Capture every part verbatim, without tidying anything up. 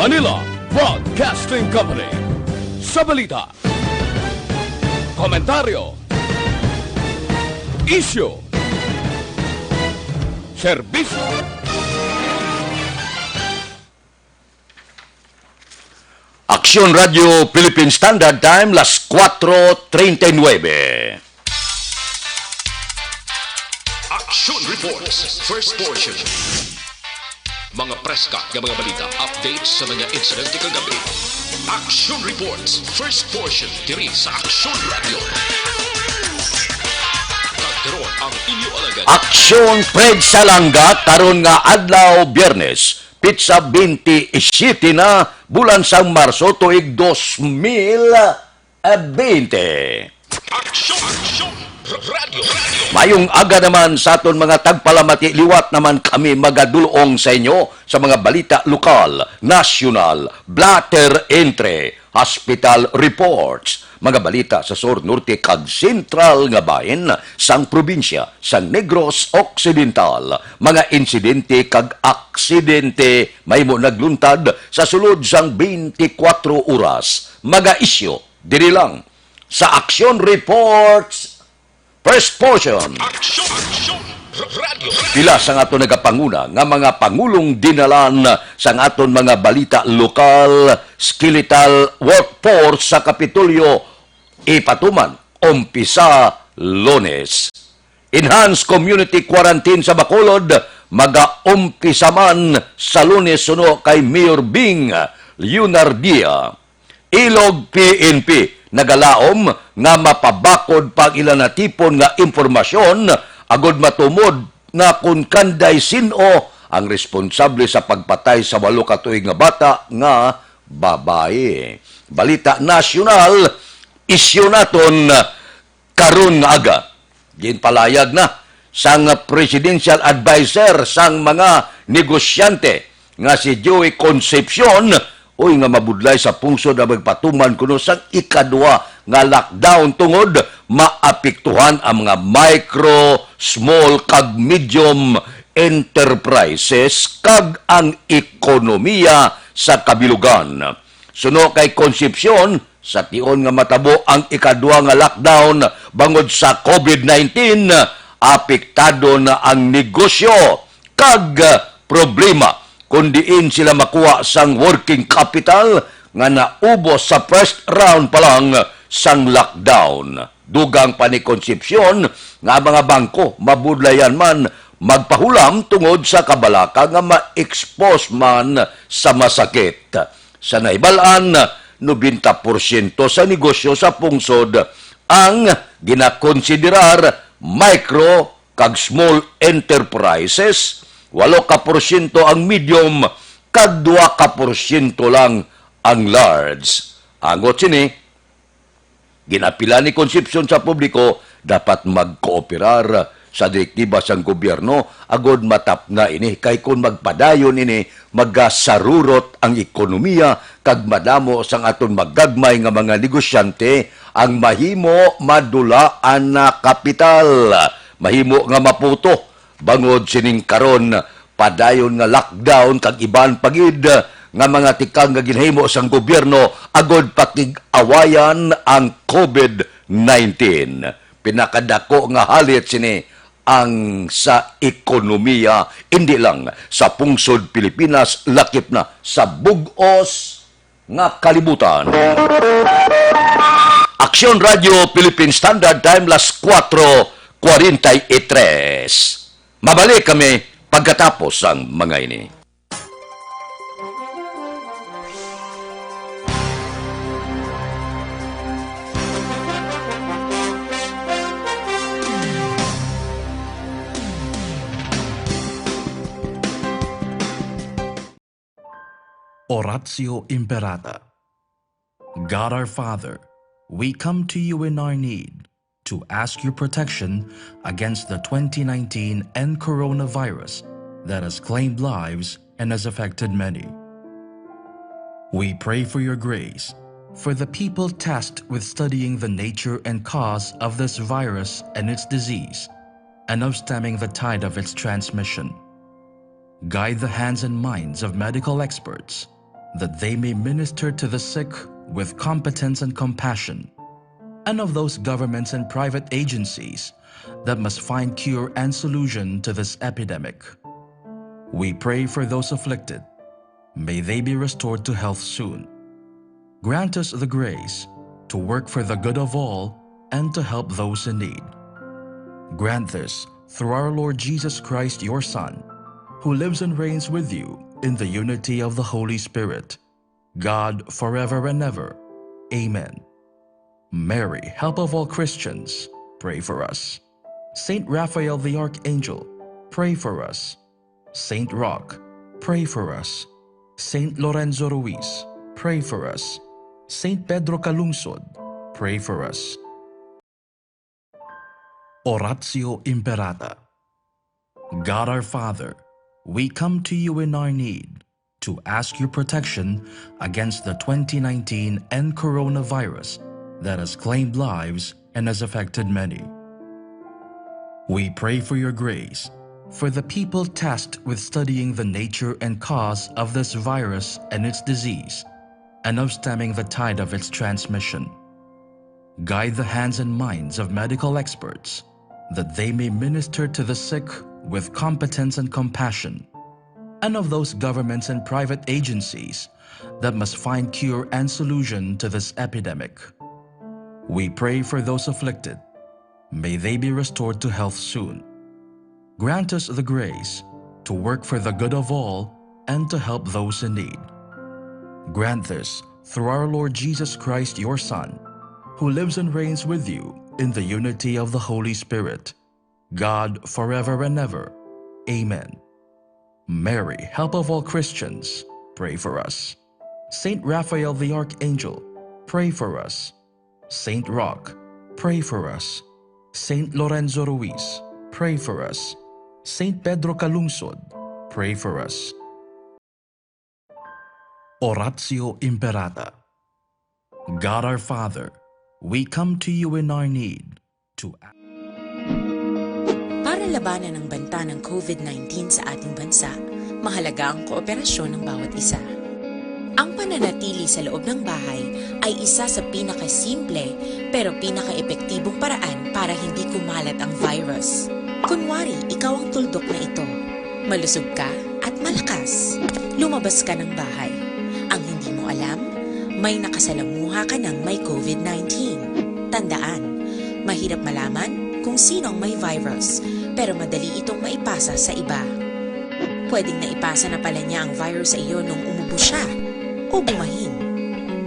Anila Broadcasting Company. Sa balita, komentaryo, isyu, serbisyo. Aksyon Radio Philippine Standard Time, las cuatro treinta y nueve. Action Reports, first portion. Mga preska nga mga balita, updates sa mga insidente kagabi. Action Reports, first portion, diri sa Action Radio. Kag karon ang inyo alagad. Aksyon Fred Salanga, karon nga adlaw, Biyernes, pitsa twenty-seven na, bulan sang Marso, tuig dos mil twenty. Aksyon! Aksyon! Radyo! Radyo! Mayong aga naman sa aton mga tagpalamati. Liwat naman kami magadulong sa inyo sa mga balita lokal, nasyonal, blotter entry, hospital reports, mga balita sa sur, norte, kag sentral nga bahin sang probinsya sa Negros Occidental, mga insidente kag aksidente mahimo nagluntad sa sulod sang twenty-four oras, mga isyu diri lang sa Action Reports, first portion. Action! Action! Radyo! Pila sang aton nagapanguna nga mga pangulong dinalan sang aton mga balita lokal, skeletal workforce sa Kapitolyo ipatuman umpisa Lunes. Enhanced community quarantine sa Bacolod magaumpisa man sa Lunes, suno kay Mayor Bing Leonardia. Ilog P N P nagalaom nga mapabakod pa ang ila natipon nga impormasyon agod matumod nga kon kanday sin-o ang responsable sa pagpatay sa walo ka tuig nga bata nga babayi. Balita nasyonal, isyu naton karon nga aga. Ginpalayag na sang presidential adviser sang mga negosyante nga si Joey Concepcion, uy, nga mabudlay sa pungsod ang magpatuman kuno sang ikaduha nga lockdown tungod maapektuhan ang mga micro, small kag medium enterprises kag ang ekonomiya sa kabilugan. Suno kay Concepcion, sa tion nga matabo ang ikaduha nga lockdown bangod sa COVID nineteen, apektado na ang negosyo kag problema kon diin sila makuha sang working capital nga naubos sa first round pa lang sang lockdown. Dugang pa ni Concepcion nga ang mga bangko mabudlayan man magpahulam tungod sa kabalaka nga ma-expose man sa masakit. Sa nahibal-an, nobenta porsyento sa negosyo sa pungsod ang ginakonsiderar micro kag small enterprises, walo ka porsyento ang medium, kag dua ka porsyento lang ang large. Angot sini, ginaapila ni Concepcion sa publiko, dapat magkooperar sa direktiba sang gobyerno agod matapna ini, kay kon magpadayon ini, magasarurot ang ekonomiya kag madamo sang aton magagmay nga mga negosyante ang mahimo madulaan na kapital. Mahimo nga maputo bangod sining karon padayon nga lockdown kag iban pa gid nga mga tikang nga ginahimo sang gobyerno agod pakig-awayan ang COVID nineteen. Pinakadako nga halit sini ang sa ekonomiya, indi lang sa pungsod Pilipinas, lakip na sa bug-os nga kalibutan. Aksyon Radio Philippine Standard Time, las cuatro cuarenta y tres. Mabalik kami pagkatapos sang mga ini. Oratio Imperata. God our Father, we come to you in our need to ask your protection against the twenty nineteen N coronavirus that has claimed lives and has affected many. We pray for your grace for the people tasked with studying the nature and cause of this virus and its disease, and of stemming the tide of its transmission. Guide the hands and minds of medical experts, that they may minister to the sick with competence and compassion, and of those governments and private agencies that must find cure and solution to this epidemic. We pray for those afflicted. May they be restored to health soon. Grant us the grace to work for the good of all and to help those in need. Grant this through our Lord Jesus Christ, your Son, who lives and reigns with you in the unity of the Holy Spirit, God, forever and ever. Amen. Mary, help of all Christians, pray for us. Saint Raphael the Archangel, pray for us. Saint Roch, pray for us. Saint Lorenzo Ruiz, pray for us. Saint Pedro Calungsod, pray for us. Oratio Imperata. God our Father, we come to you in our need to ask your protection against the twenty nineteen N coronavirus that has claimed lives and has affected many. We pray for your grace for the people tasked with studying the nature and cause of this virus and its disease, and of stemming the tide of its transmission. Guide the hands and minds of medical experts, that they may minister to the sick with competence and compassion, and of those governments and private agencies that must find cure and solution to this epidemic. We pray for those afflicted. May they be restored to health soon. Grant us the grace to work for the good of all and to help those in need. Grant this through our Lord Jesus Christ, your Son, who lives and reigns with you in the unity of the Holy Spirit, God, forever and ever. Amen. Mary, help of all Christians, pray for us. Saint Raphael the Archangel, pray for us. Saint Roch, pray for us. Saint Lorenzo Ruiz, pray for us. Saint Pedro Calungsod, pray for us. Oratio Imperata. God our Father, we come to you in our need to a- Para labanan ang banta ng COVID nineteen sa ating bansa, mahalaga ang kooperasyon ng bawat isa. Ang pananatili sa loob ng bahay ay isa sa pinakasimple pero pinakaepektibong paraan para hindi kumalat ang virus. Kunwari, ikaw ang tuldok na ito. Malusog ka at malakas. Lumabas ka ng bahay. Ang hindi mo alam, may nakasalamuha ka ng may COVID nineteen. Tandaan, mahirap malaman kung sino ang may virus, pero madali itong maipasa sa iba. Pwedeng naipasa na pala niya ang virus sa iyo nung umubo siya o bumahin.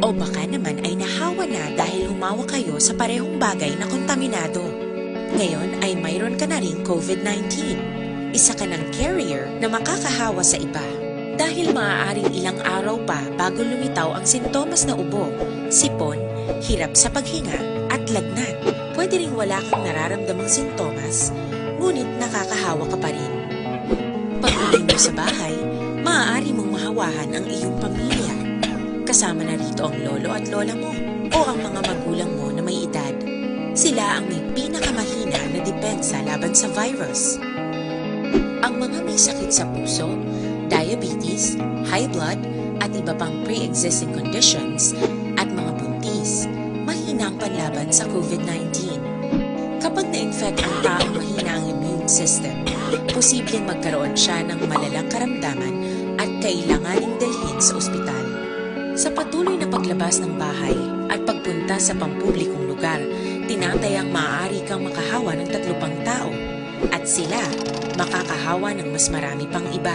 O baka naman ay nahawa na dahil humawak kayo sa parehong bagay na kontaminado. Ngayon ay mayroon ka na ring COVID nineteen. Isa ka ng carrier na makakahawa sa iba. Dahil maaaring ilang araw pa bago lumitaw ang sintomas na ubo, sipon, hirap sa paghinga, at lagnat. Pwede ring wala kang nararamdamang sintomas, ngunit nakakahawa ka pa rin. Pag-uwi mo sa bahay, maaari mong mahawahan ang iyong pamilya. Kasama na rito ang lolo at lola mo o ang mga magulang mo na may edad. Sila ang may pinakamahina na depensa laban sa virus. Ang mga may sakit sa puso, diabetes, high blood, at iba pang pre-existing conditions, at mga buntis, mahina ang panlaban sa COVID nineteen. Kapag na-infect ang taong mahina ang immune system, posibleng magkaroon siya ng malalang karamdaman at kailanganing dalhin sa ospital. Sa patuloy na paglabas ng bahay at pagpunta sa pampublikong lugar, tinatayang maaari kang makahawa ng tatlo pang tao at sila makakahawa ng mas marami pang iba.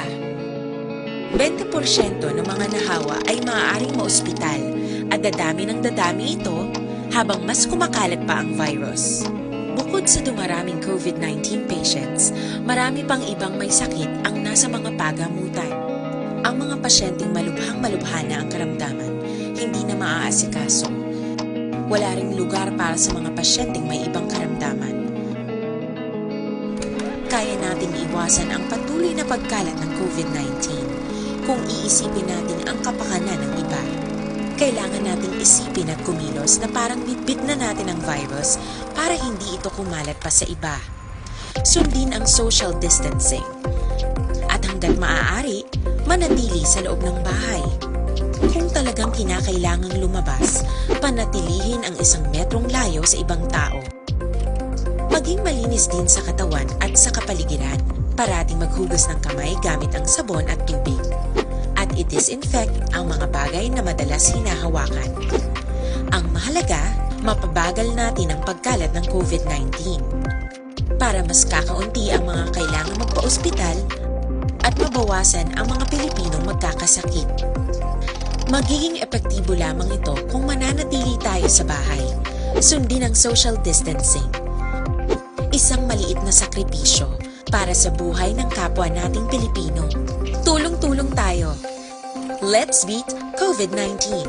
Bente porsyento ng mga nahawa ay maaaring maospital at dadami ng dadami ito habang mas kumakalat pa ang virus. Bukod sa dumaraming COVID nineteen patients, marami pang ibang may sakit ang nasa mga pagamutan. Ang mga pasyenteng malubhang malubha na ang karamdaman, hindi na maaasikaso. Wala ring lugar para sa mga pasyenteng may ibang karamdaman. Kaya nating iwasan ang patuloy na pagkalat ng COVID nineteen kung iisipin natin ang kapakanan ng iba. Kailangan nating isipin at kumilos na parang bitbit na natin ang virus para hindi ito kumalat pa sa iba. Sundin ang social distancing. At hanggat maaari, manatili sa loob ng bahay. kinakailangang lumabas, panatilihin ang isang metrong layo sa ibang tao. Maging malinis din sa katawan at sa kapaligiran. Parating maghugas ng kamay gamit ang sabon at tubig. At i-disinfect ang mga bagay na madalas hinahawakan. Ang mahalaga, mapabagal natin ang pagkalat ng COVID nineteen. Para mas kakaunti ang mga kailangang magpa-ospital at mabawasan ang mga Pilipinong magkakasakit. Magiging epektibo lamang ito kung mananatili tayo sa bahay. Sundin ang social distancing. Isang maliit na sakripisyo para sa buhay ng kapwa nating Pilipino. Tulong-tulong tayo. Let's beat COVID nineteen.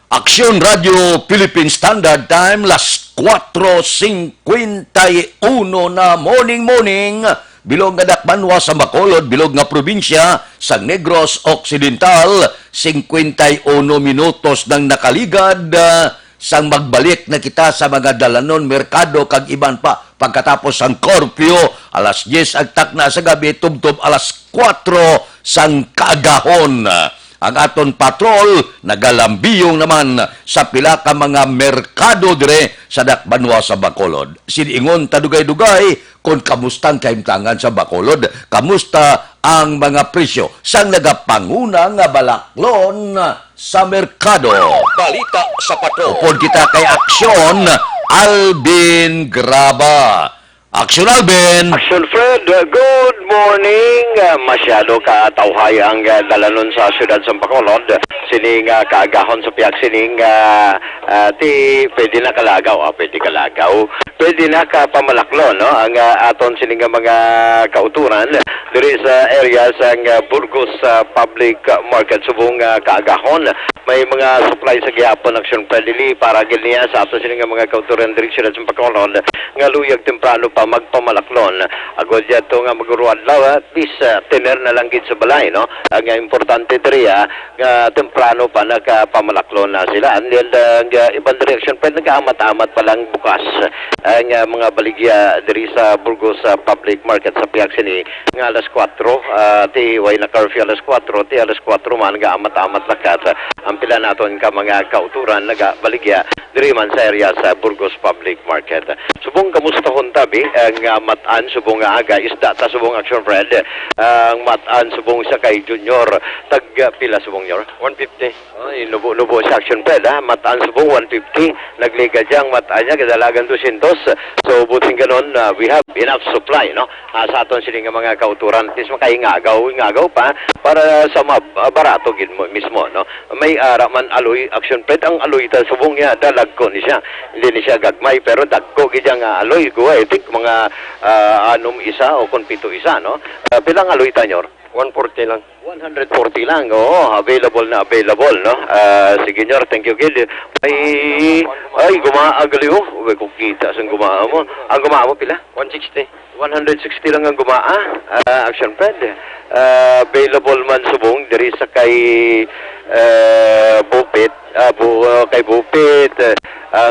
Aksyon Radio Philippine Standard Time, las kuwatro singkwenta y uno na, morning, morning. Bilog nga dakbanwa sa Bacolod, bilog nga probinsya sang Negros Occidental, singkwenta y uno minutos nang nakaligad, ah, sang magbalik na kita sa mga dalanon, merkado, kag iban pa. Pagkatapos sang curfew, alas diyes ang takna sa gabi, tubtob alas kuwatro sang kaagahon. Ang aton patrol nagalambiyong naman sa pila ka mga merkado dire sa dakbanwa sa Bacolod. Sini ingon ta dugay-dugay kon kamusta ang kahimtangan sa Bacolod, kamusta ang mga presyo sang nagapanguna nga balaklon sa merkado. Balita sa Patrol. Upod kita kay Aksyon, Alvin Graba. Aksyon, Alvin! Aksyon, Fred. Good morning. Ah, masyado ka tawhay ang, ah, dalanon sa siyudad sa Bacolod. Sini nga kaagahon sa pihak sini nga, ah, ti pwede na kalagaw, ah, pwede kalagaw. Pwede na ka pamalaklon, no? Ang, ah, aton sini nga mga kauturan diri sa area sang, ah, Burgos, ah, Public Market subong, ah, kaagahon. May mga supply sa gihapon, Aksyon Fred, dili para gid niya sa ato sini nga mga kauturan diri sa siyudad sa Bacolod nga luyag temprano pa magpamalaklon. Agod niya to nga mag-uruadlaw, at least, ah, tener na lang gid sa balay, no? Ang, ah, importante diri, ah, nga temprano pa nagapamalaklon na sila. And then, ah, ang, ah, iban diri, Aksyon Fred, nagaamat-amat pa lang bukas ang, ah, mga baligya diri sa Burgos, ah, Public Market sa pihak sini nga alas kuwatro, ah, ti way na curfew alas kuwatro, ti alas kuwatro man nga amat-amat lakat ang pila naton ka mga kauturan nagabaligya diri man sa area sa Burgos Public Market. Subong kamustahon tabi ang, ah, mat-an subong nga aga, isda ta subong, Action Fred. Ang mat-an subong sa kay Junior, tag, ah, pila subong, Junior? One fifty. Ay, nubo-nubo sa Action Fred, ha? Mat-an subong one fifty. Nagliga siya ang mat-an niya, kadalagan dusyentos. So, buting ganon, ah, we have enough supply, no? Ah, sa aton sini nga mga kauturan, at least makaingagaw, ingagaw pa para sa mab-, ah, barato gid mo, mismo, no? May ara man aloy, Action Fred, ang aloy ta subong niya, dalagko ni siya. Hindi ni siya gagmay, pero dagko gid ang, ah, aloy. Kuha, I think, mga, ah, anom isa o kung pito isa, no? Ah, pila ang aloy ta, Nyor? One forty lang. One hundred forty lang, oo, available na available, no? Ah, sige, Nyor, thank you, gid. Ay, ay, gumaa gali, oh. Uy, kung kita sang gumaa mo. Ang gumaa mo, pila? One sixty. One hundred sixty lang ang gumaa, ah, Action Fred. Ah, available man subong diri sa kay, ah, Bupit, ah, Bu-, ah, kay Bupit, ah,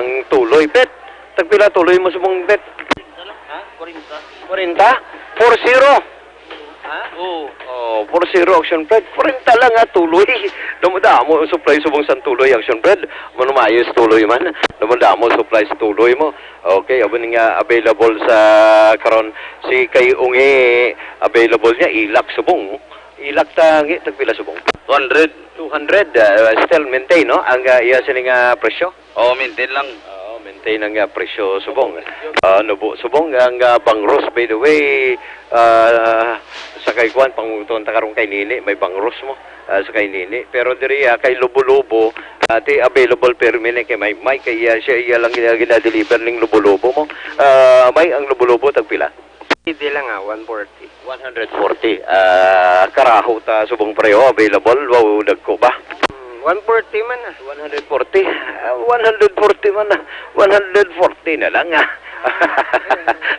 ang tuloy, Pet. Tagpila tuloy mo subong, Pet? Ha? Kwarenta. Kwarenta? Four zero. Ha? Oo. Oh, four zero, Action Fred. Kwarenta lang, ha, tuloy. Damo-damo ang supply subong sang tuloy, Action Fred. Manumayos tuloy man. Damo-damo supply sa tuloy mo. Okay, amo ni nga available sa karon. Si kay Ungi, available niya, ilak subong. Ilak ta, Ungi, tagpila subong? Two hundred. Two hundred, ah, still maintain, no? Ang, ah, iya sini nga presyo? Oo, maintain lang. Oo, maintain ang, ah, presyo subong. Ah, nubo subong ang, ah, bangros, by the way, ah, sa kay kuan, panguton ta karon kay Nini, may bangros mo, ah, sa kay Nini. Pero diri, ah, kay Lubo-Lubo, ah, ti available permi ni kay may, may kay, ah, siya iya lang gina-, gina-deliver ning Lubo-Lubo mo. Ah, may ang Lubo-Lubo, tagpila? Hindi lang, ah, one forty. One hundred forty. Ah, karaho ta subong, pre, oh, available. Wow, dagko ba? Hmm, one forty man, ah. One hundred forty. Ah, one hundred forty man, ah. One hundred forty na lang, ah.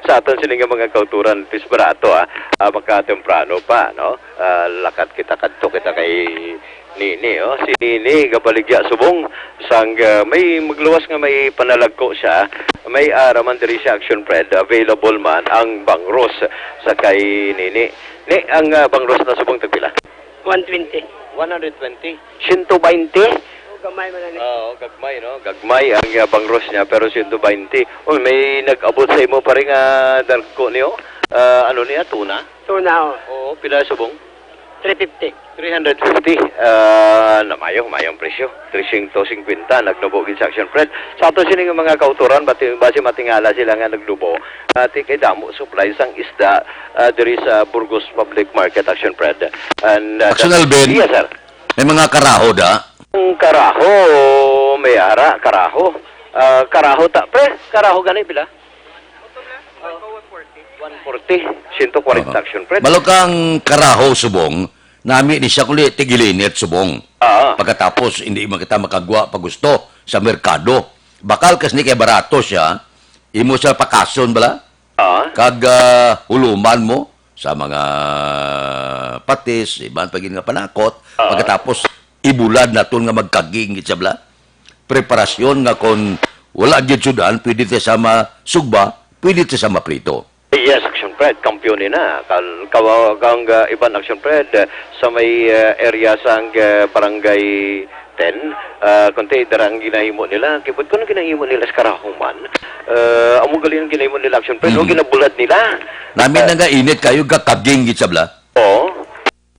Sa aton sini nga mga kauturan, at least barato, ah. Ah, makatemprano pa, no? Ah, lakat kita, kadto kita kay Nini, oh. Si Nini gabaligya subong sang, ah, may magluwas nga may panalagko siya, may ara man diri siya, Action Fred, available man ang bangros sa kay Nini. Ni, ang, ah, bangros na subong tagpila? One twenty. One hundred twenty? Siyento baynte? Oh, gamay man ni. Oo, gagmay, no? Gagmay ang, ah, bangros niya, pero siyento baynte. Oh, may nag-abot sa imo pa rin nga dagko niyo? Ah, ano niya? Tuna? Tuna, oh. Oo, pila subong? Three fifty. Three hundred fifty, ah, na mayo, mayong presyo. Trescientos cincuenta, nagnubo gid sa Action Fred. Sa ato sini nga mga kauturan, bati-, basi matingala sila nga nagnubo. Ati kay damo supply sang isda, ah, diri sa Burgos Public Market, Action Fred. And, ah, Action that Alvin, yes, sir. May mga karaho da? Ang karaho, may ara, karaho. Ah, karaho ta, pre, karaho gani pila? One forty. Siyento kwarenta, Oo. Action Fred. Balo kang karaho subong, nami ni siya kundi tigilinit subong. Ah. Pagkatapos, hindi man kita makagwa pa gusto sa merkado. Bakal kas ni kay barato siya, imo siya pakason bala? Ah. Kag, ah, huluman mo sa mga patis, iban pa gid nga panakot. Ah. Pagkatapos, ibulad naton nga magkaging, gid siya bala. Preparasyon nga kon wala gid sudan, pwede ta sa masugba, pwede ta sa maprito. Yes, Action Fred, kampiyon ni na. Kal-, kawa-, kang, ah, iban, Action Fred, eh, sa may, eh, area sang, eh, Barangay ten, ah, kunti dara ang ginahimo nila. Kibot ko nang ginahimo nila sa karahuman. Eh, amo gali ang ginahimo nila, Action Fred, no? Mm. Ginabulad nila. Nami Ah. na nga init kayo, gakaging gid sa bla. Oo.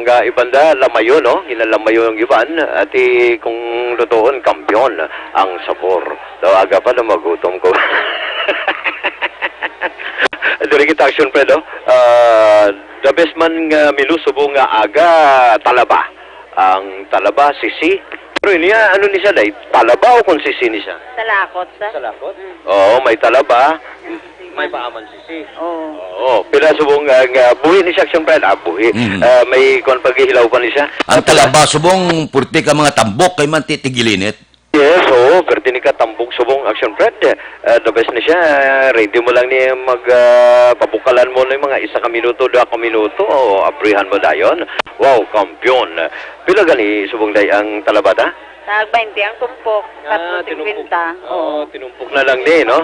Nga iban da, lamayo, no? Ginalamayo ang iban. Ati kung lutoon, kampiyon ang sabor. Daw aga pa na magutom ko. Diri kita, Action Fred, no? Ah, the best man nga menu subong nga aga, talaba. Ang talaba, sisi. Pero niya, ano ni siya, day? Talaba o kung sisi ni siya? Salakot, sir. Salakot? Mm. Oo, may talaba. May paaman sisi. Oo. Oo. Pila subong, ah, nga buhi ni siya, Action Fred? Ah, buhi. Mhm. Ah, may kuwan, paghihilaw pa ni siya. Ang Ah, pila? Talaba subong, purti ka mga tambok, kay man ti-, tigilinit. Yes, oo. Pwerte ni ka tambok subong, Action Fred. Ah, the best ni siya. Ready mo lang ni mag, ah, pabukalan mo ni mga isa ka minuto, dua ka minuto. O, abrihan mo dayon. Wow, kampiyon. Pila gani subong day ang talaba ta? Tag baynte ang tumpok, Ah, tatlo tinumpok. Singkwenta. Oo, Oo. Tinumpok na lang ni, no?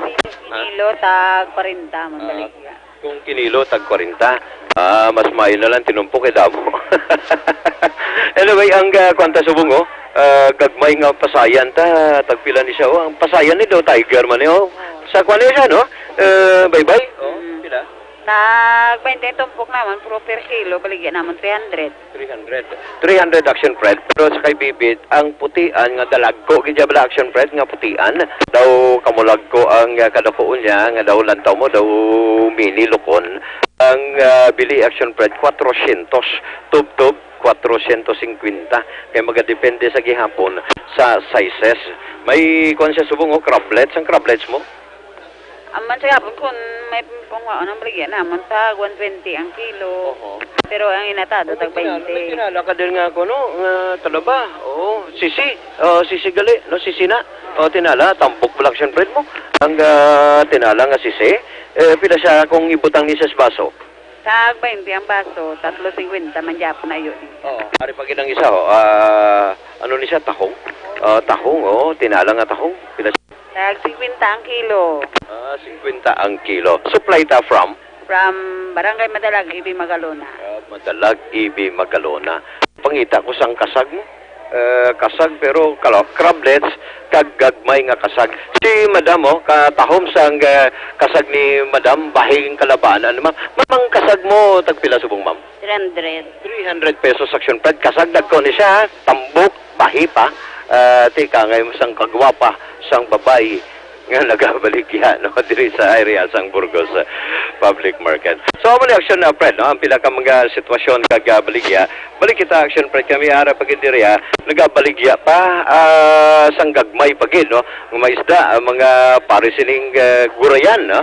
Kilo, tag kwarenta, Ah, magbaligya. Kung kinilo, tag kwarenta. Ah, mas maayo na lang tinumpok kay damo. Anyway, ang, ah, kwanta subong, oh, ah, gagmay nga pasayan ta, tagpila ni siya, oh, ang pasayan ni daw tiger man, eh, oh. Sa kwan ni siya, no? Eh, baybay? Oh, Mm. Pila? Tag baynte tumpok naman, pero per kilo, baligya naman three hundred. Three hundred. Three hundred, Action Fred, pero sa kay Bibit, ang putian nga dalagko gid bala, Action Fred, nga putian. Daw kamulagko ang, ah, kadakuon niya, nga daw lantaw mo, daw mini lukon. Ang, ah, bili, Action Fred, kwatrosyentos. Tubtob, kwatrosyentos singkwenta. Kay magadepende sa gihapon sa sizes. May kuwan siya subong, oh, crablets. Ang crablets mo? Aman sa gihapon, kung may pangwaon ang baligya naman sa one twenty ang kilo. Oho. Pero ang inatado, Oh, tag may tinala, may baynte. Tinala ka din nga ako, no? Nga talaba. Oo, sisi. Oh, sisi gali, no? Sisi na. Oh, tinala, tampok pala, Action Fred, mo. Ang, ah, tinala nga sisi, eh, pila siya kung ibutang ni sa baso? Tag baynte ang baso, tatlo singkwenta man gyapon na yun. Oo, ari pa gid ang isa, oh. Ah, ano ni siya? Tahong? Ah, tahong, oh, tinala nga tahong. Pila siya? Tag singkwenta ang kilo. Ah, singkwenta ang kilo. Supply ta from? From Barangay Madalag, E B Magalona. Ah, Madalag, E B Magalona. Pangita ko sang kasag mo. Eh, kasag, pero kala-, crablets, kag gagmay nga kasag. Si Madam, oh, katahom sang, eh, kasag ni Madam, bahing kalabanan. Ma-, mamang kasag mo, tagpila subong, ma'am? Three hundred. Three hundred pesos, Action Fred. Kasag, dagko ni siya, ha? Tambok, bahi pa. Ah, ti, kangay mo sang kagwapa, sang babayi nga nagabaligya, no, diri sa area sang Burgos, ah, Public Market. So, amo ni, Action, ah, Fred, no, ang pila ka mga sitwasyon kag, ah, baligya. Balik kita, Action Fred, kami ara pa gid diri, ah, nagabaligya pa, ah, sang gagmay pa gid, no, nga mga isda, ah, mga pare sining, ah, gurayan, no.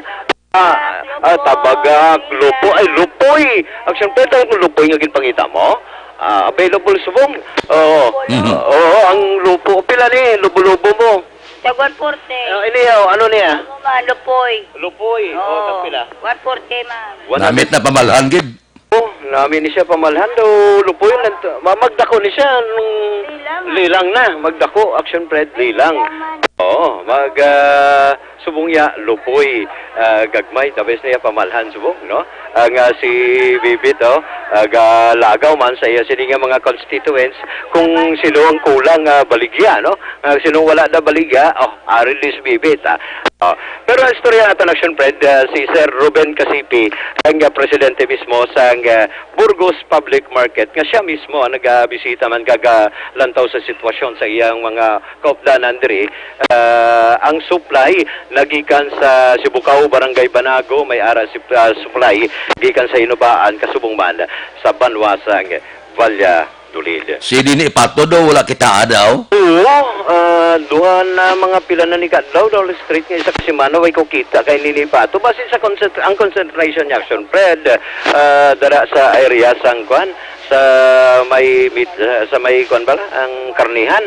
Ah, ah, tabagak, lupo, ay, lupoy. Action Fred, ang lupoy nga ginpangita mo? Ah, available subong? Oo. Mhm. Oo, ang lupo. Pila ni lubo-lubo mo? Tag one forty. Ah, ini, oh, ano niya? Ano man, lupoy. Lupoy. Oh, Oo. Tag pila? One forty man. Namit na pamalhan gid. Oh, nami ni siya pamalhan do, lupoy lang to. Ma-, magdako ni siya nung Lilang. Lilang na, magdako, Action Fred, lilang. Lilang man. Oo, mag, ah, subong ya, lupoy, ah, gagmay, tabes niya pamalhan subong, no? Ang, ah, si Bibit, oh, ah, galagaw man sa iya sini nga mga constituents kung sino ang kulang, ah, baligya, no? Ah, sino wala na baligya, oh, ari ni si Bibit, ah. Oh. Pero ang istorya naton, Action Fred, ah, si Sir Ruben Casipi, ang, ah, presidente mismo sang, ah, Burgos Public Market, nga siya mismo ang nagabisita man kag, ah, lantaw sa sitwasyon sa iyang mga kaupdanan diri. Ah, ang supply nagikan sa Sibukaw, Barangay Banago, may ara si, ah, supply gikan sa Inubaan, kasubong man sa banwa sang Valladolid. Si Dini Pato daw, wala kita daw. Oo, ah, duha na mga pila na ni kadlaw daw, straight nga isa ka semana, way ko kita kay Nini Pato. Basin sa concent-, ang concentration niya, Action Fred, ah, dara sa area sang kwan, sa may mid-, ah, sa may kwan bala, ang karnihan.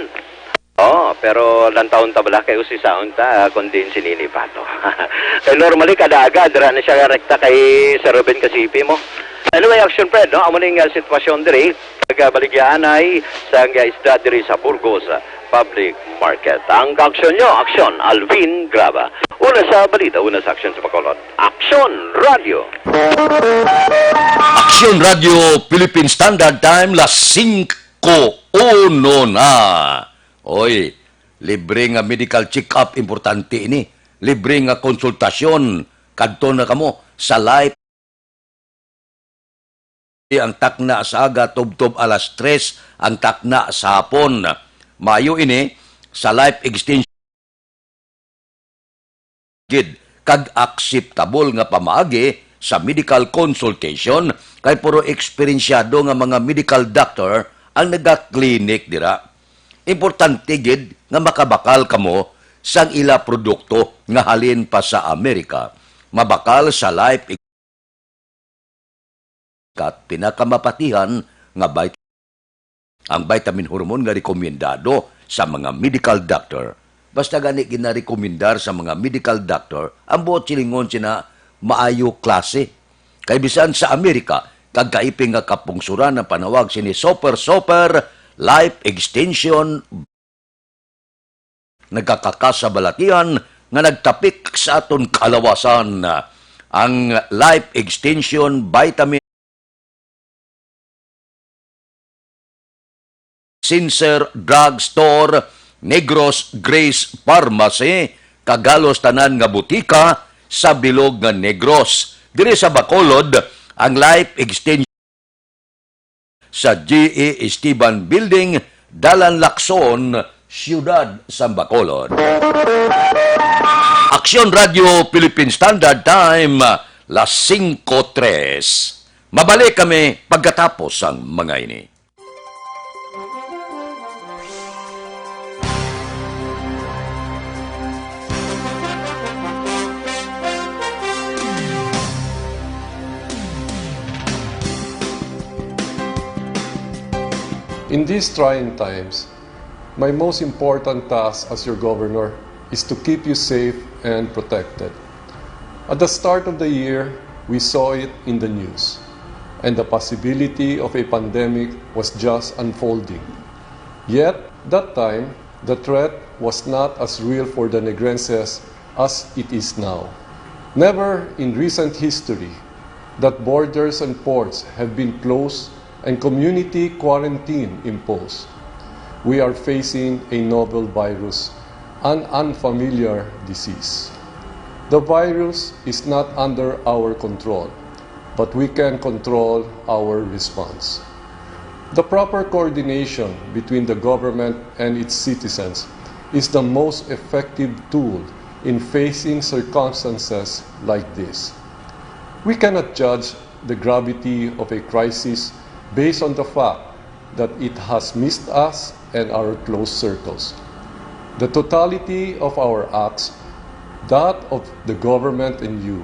Oh, pero lantawon ta bala kay usisaon ta, ah, kung diin si Nini Pato. Kay normally, kada aga, dira na siya rekta kay Sir Ruben Casipi mo. Anyway, Action Fred, no? Amo ning, ah, sitwasyon diri, nagabaligyaan ay sa nga isda diri sa Burgos, ah, Public Market. Ang aksyon nyo, aksyon, Alvin Graba. Una sa balita, una sa aksyon sa Bacolod. Aksyon Radio. Aksyon Radio Philippine Standard Time, las singko uno na. Oy, libre nga medical check-up, importante ini. Libre nga konsultasyon, kadto na kamo sa Life ang takna sa aga, tubtob alas tres ang takna sa hapon. Maayo ini sa Life Extension gid kag akseptable nga pamaagi sa medical consultation, kay puro eksperensyado nga mga medical doctor ang nagaklinik dira. Importante gid nga makabakal kamo sang ila produkto nga halin pa sa Amerika. Mabakal sa Life kat pinakamapatihan nga vit-, ang vitamin hormone nga rekomendado sa mga medical doctor. Basta gani ginarekomendar sa mga medical doctor ang buot silingon sina maayo klase. Kay bisan sa Amerika, kag kaiping nga kapungsuran ang panawag sini Super Super Life Extension, nagakakasabalatian nga nagtapik sa aton kalawasan. Ang Life Extension Vitamin Sincere Drug Store, Negros Grace Pharmacy, kag halos tanan nga butika sa bilog nga Negros. Diri sa Bacolod, ang Life Extension sa G E Esteban Building, Dalan Lacson, Siyudad sang Bacolod. Aksyon Radio Philippine Standard Time, las singko tres. Mabalik kami pagkatapos sang mga ini. In these trying times, my most important task as your governor is to keep you safe and protected. At the start of the year, we saw it in the news, and the possibility of a pandemic was just unfolding. Yet, that time, the threat was not as real for the Negrenses as it is now. Never in recent history that borders and ports have been closed and community quarantine imposed. We are facing a novel virus, an unfamiliar disease. The virus is not under our control, but we can control our response. The proper coordination between the government and its citizens is the most effective tool in facing circumstances like this. We cannot judge the gravity of a crisis based on the fact that it has missed us and our close circles. The totality of our acts, that of the government and you,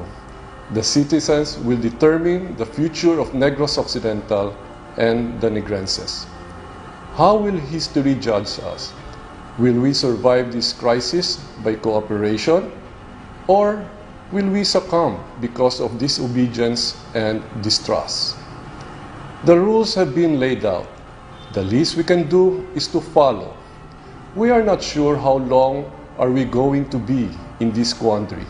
The citizens will determine the future of Negros Occidental and the Negrenses. How will history judge us? Will we survive this crisis by cooperation, or will we succumb because of disobedience and distrust? The rules have been laid out. The least we can do is to follow. We are not sure how long are we going to be in this quandary,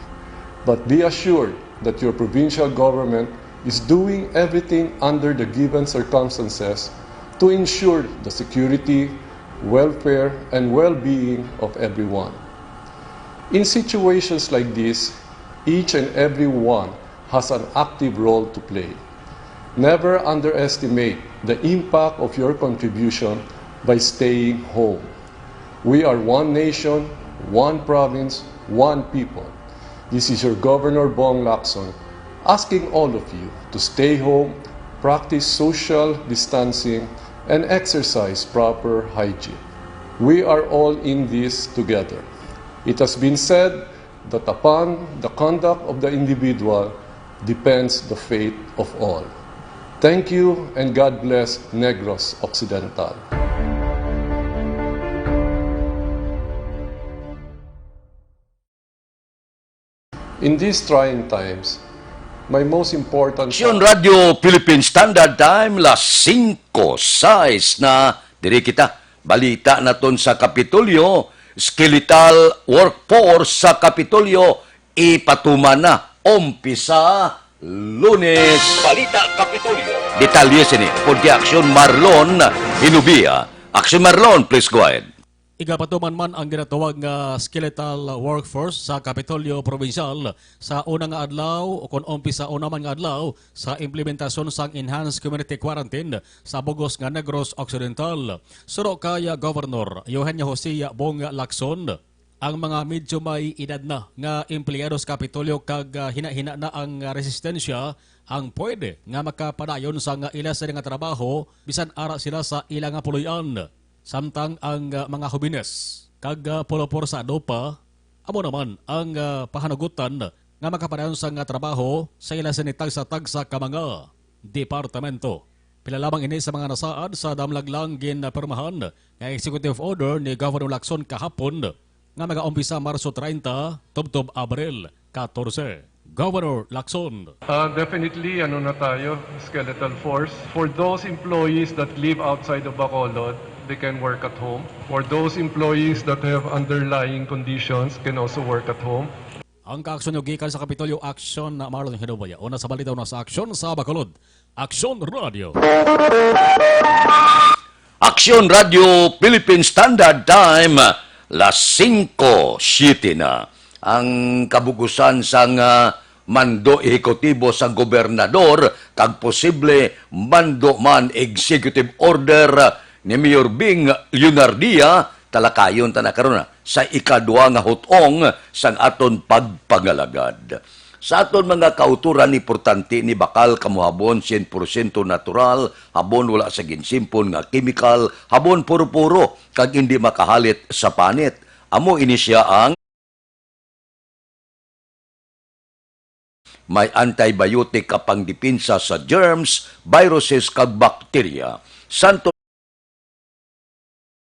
but be assured that your provincial government is doing everything under the given circumstances to ensure the security, welfare, and well-being of everyone. In situations like this, each and every one has an active role to play. Never underestimate the impact of your contribution by staying home. We are one nation, one province, one people. This is your Governor Bong Lacson asking all of you to stay home, practice social distancing, and exercise proper hygiene. We are all in this together. It has been said that upon the conduct of the individual depends the fate of all. Thank you and God bless Negros Occidental. In these trying times, my most important Aksyon Radyo Philippine Standard Time, las singko sais na. Diri kita. Balita naton sa Kapitolyo, skeletal workforce sa Kapitolyo ipatuman na umpisa Lunes. Balita Kapitolyo. Detalye sini, pod kay Aksyon Marlon Hinubia. Aksyon Marlon, please go ahead. Igapatuman man ang ginatawag nga skeletal workforce sa Kapitolyo Provincial sa una nga adlaw, o kon umpisa una man nga adlaw, sa implementasyon sang enhanced community quarantine sa bug-os nga Negros Occidental. Suno kay Governor Eugenio Jose Bong Lacson, ang mga medyo may edad na nga empleyado sa Kapitolyo kag, ah, hinahina na ang resistensya ang pwede nga makapadayon sang ila sini nga trabaho bisan ara sila sa ila nga puloy-an. Samtang ang, ah, mga hobines kag, ah, pulopor sa adopa, amo naman ang, ah, pahanugutan nga makapadayon sang, ah, trabaho sa ila sini tagsa-tagsa ka mga departamento. Pila lamang ini sa mga nasaad sa damlag lang ginpirmahan nga executive order ni Governor Lacson kahapon nga magaumpisa Marso treinta tubtob Abril catorce. Governor Lacson. Uh, definitely, ano na tayo, skeletal force. For those employees that live outside of Bacolod, they can work at home. For those employees that have underlying conditions, can also work at home. Ang kaaksyon nyo gikan sa Kapitolyo Aksyon, Marlon Hinubia. Una sa balita, una sa aksyon sa Bacolod. Aksyon Radio. Aksyon Radio Philippine Standard Time, las singko siete na. Ang kabugusan sang, ah, mando ehekutibo sang gobernador kag posible mando man executive order ni Mayor Bing Leonardia, talakayon ta na karon, ah, sa ikadua nga hutong sang aton pagpangalagad. Sa aton mga kautoran, importante ni bakal kamo habon sien porsyento natural, habon wala sa ginsimpon nga kemikal, habon puro-puro, kag indi makahalit sa panit. Amo ini sia ang may antibiotic ka pangdepensa sa germs, viruses, kag bakterya. Santo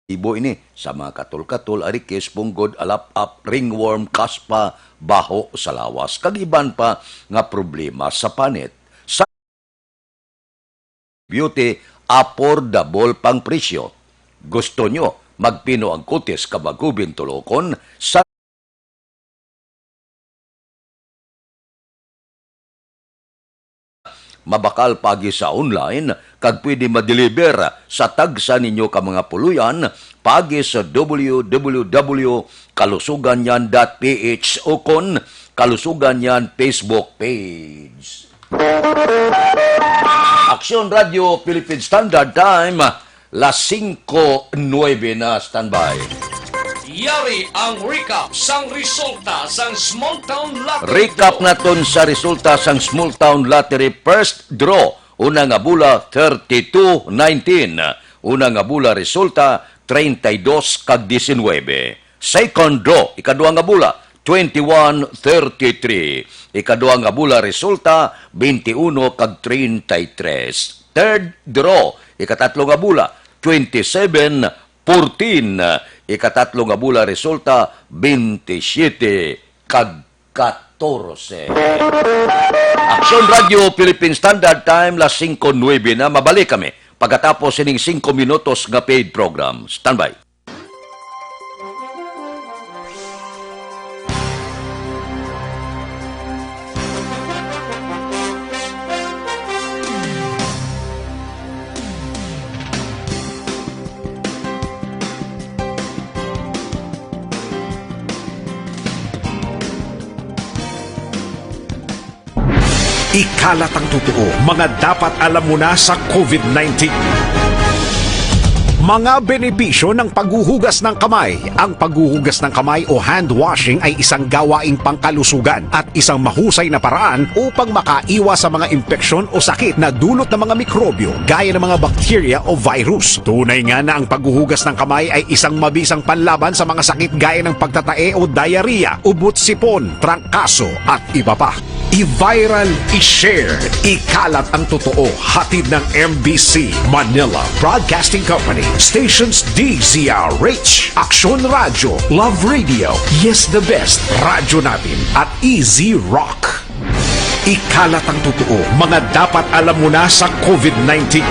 ibo ini sa mga katol-katol, arikis, punggod, alap-ap, ringworm, kaspa, baho sa lawas, kag iban pa nga problema sa panit. Sa Beauty, affordable pang presyo. Gusto nyo magpino ang kutis ka magubin tulokon sa mabakal pagi sa online kag pwede ma-deliver sa tagsa ninyo ka mga puloy-an pagi sa w w w kalusugan yan dot p h ukon Kalusugan Yan Facebook page. Aksyon Radio Philippine Standard Time, las singko nuebe na. Standby. Yari ang recap sang resulta sang Small Town Lottery Recap Draw. Naton sa resulta sang Small Town Lottery First Draw. Una nga bola, thirty-two nineteen. Una nga bola, resulta, treinta y dos kag diecinuebe. Second Draw, ikadua nga bola, twenty-one thirty-three. Ikaduha nga bola resulta, twenty-one kag treinta y tres. Third draw, ikatatlo nga bola, twenty-seven fourteen. Ikatatlo nga bola resulta, twenty-siyete kag katorse. Aksyon Radio Philippine Standard Time, las singko nuebe na. Mabalik kami pagkatapos sining singko minutos nga paid program. Standby. Ikalat ang totoo, mga dapat alam mo na sa covid nineteen. Mga benepisyo ng paghuhugas ng kamay. Ang paghuhugas ng kamay o hand washing ay isang gawaing pangkalusugan at isang mahusay na paraan upang makaiwas sa mga impeksyon o sakit na dulot ng mga mikrobyo gaya ng mga bakterya o virus. Tunay nga na ang paghuhugas ng kamay ay isang mabisang panlaban sa mga sakit gaya ng pagtatae o diarrhea, ubot sipon, trangkaso, at iba pa. I-viral, i-share, ikalat ang totoo. Hatid ng M B C, Manila Broadcasting Company, stations D Z R H, Aksyon Radyo, Love Radio, Yes the Best, Radyo Natin, at Easy Rock. Ikalat ang totoo, mga dapat alam mo na sa covid nineteen.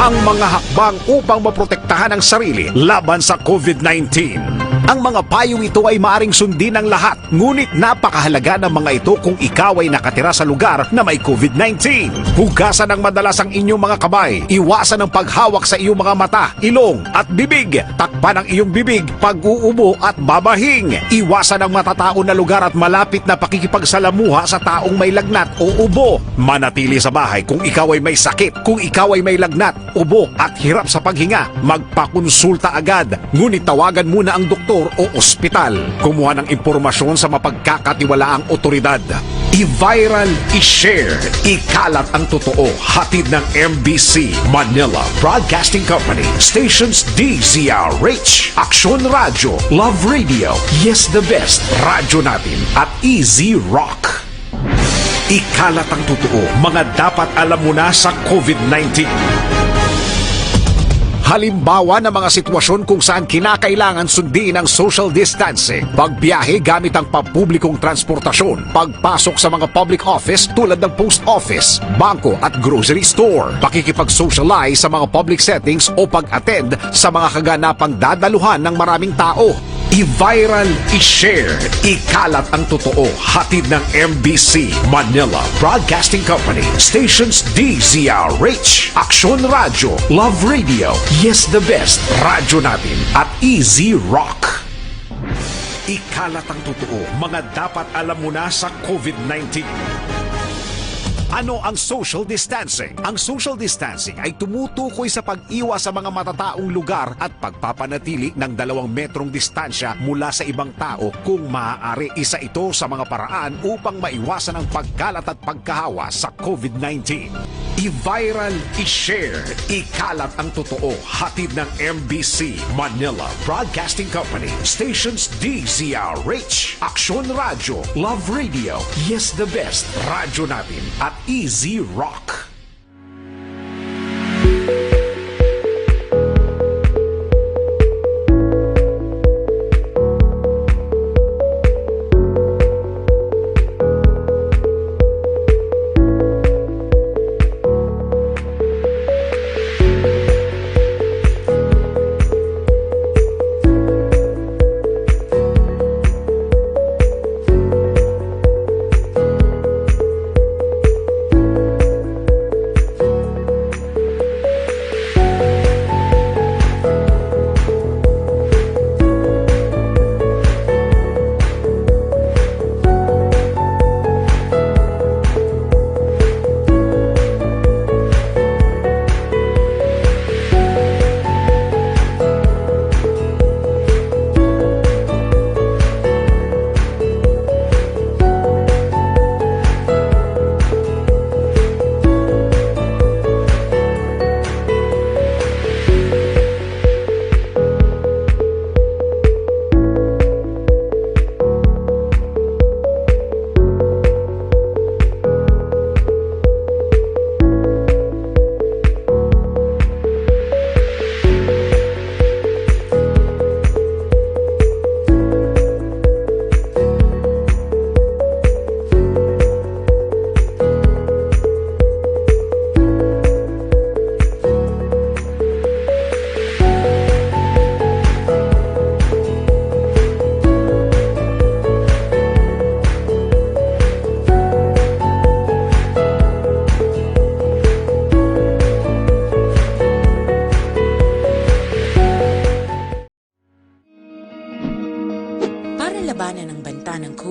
Ang mga hakbang upang maprotektahan ang sarili laban sa covid nineteen. Ang mga payong ito ay maaring sundin ng lahat, ngunit napakahalaga ng mga ito kung ikaw ay nakatira sa lugar na may covid nineteen. Hugasan ng madalas ang inyong mga kamay. Iwasan ang paghawak sa iyong mga mata, ilong, at bibig. Takpan ang iyong bibig pag-uubo at babahing. Iwasan ang matataon na lugar at malapit na pakikipagsalamuha sa taong may lagnat o ubo. Manatili sa bahay kung ikaw ay may sakit. Kung ikaw ay may lagnat, ubo, at hirap sa paghinga, magpakonsulta agad. Ngunit tawagan muna ang doktor o ospital. Kumuha ng impormasyon sa mapagkakatiwalaang otoridad. I-viral, i-share, ikalat ang totoo. Hatid ng M B C, Manila Broadcasting Company, stations D Z R H, Aksyon Radyo, Love Radio, Yes the Best, Radyo Natin, at Easy Rock. Ikalat ang totoo, mga dapat alam mo na sa covid nineteen. Halimbawa ng mga sitwasyon kung saan kinakailangan sundin ang social distancing: pagbiyahe gamit ang pampublikong transportasyon, pagpasok sa mga public office tulad ng post office, bangko, at grocery store, pakikipag-socialize sa mga public settings, o pag-attend sa mga kaganapang dadaluhan ng maraming tao. I-viral, i-share, ikalat ang totoo. Hatid ng M B C, Manila Broadcasting Company, stations D Z R H, Aksyon Radyo, Love Radio, Yes the Best, Radyo Natin, at Easy Rock. Ikalat ang totoo, mga dapat alam mo na sa covid nineteen. Ano ang social distancing? Ang social distancing ay tumutukoy sa pag-iwas sa mga matataong lugar at pagpapanatili ng dalawang metrong distansya mula sa ibang tao. Kung maaari, isa ito sa mga paraan upang maiwasan ang pagkalat at pagkahawa sa covid nineteen. I-viral, i-share, ikalat ang totoo. Hatid ng M B C, Manila Broadcasting Company, stations D Z R H, Aksyon Radyo, Love Radio, Yes the Best, Radyo Natin, at Easy Rock.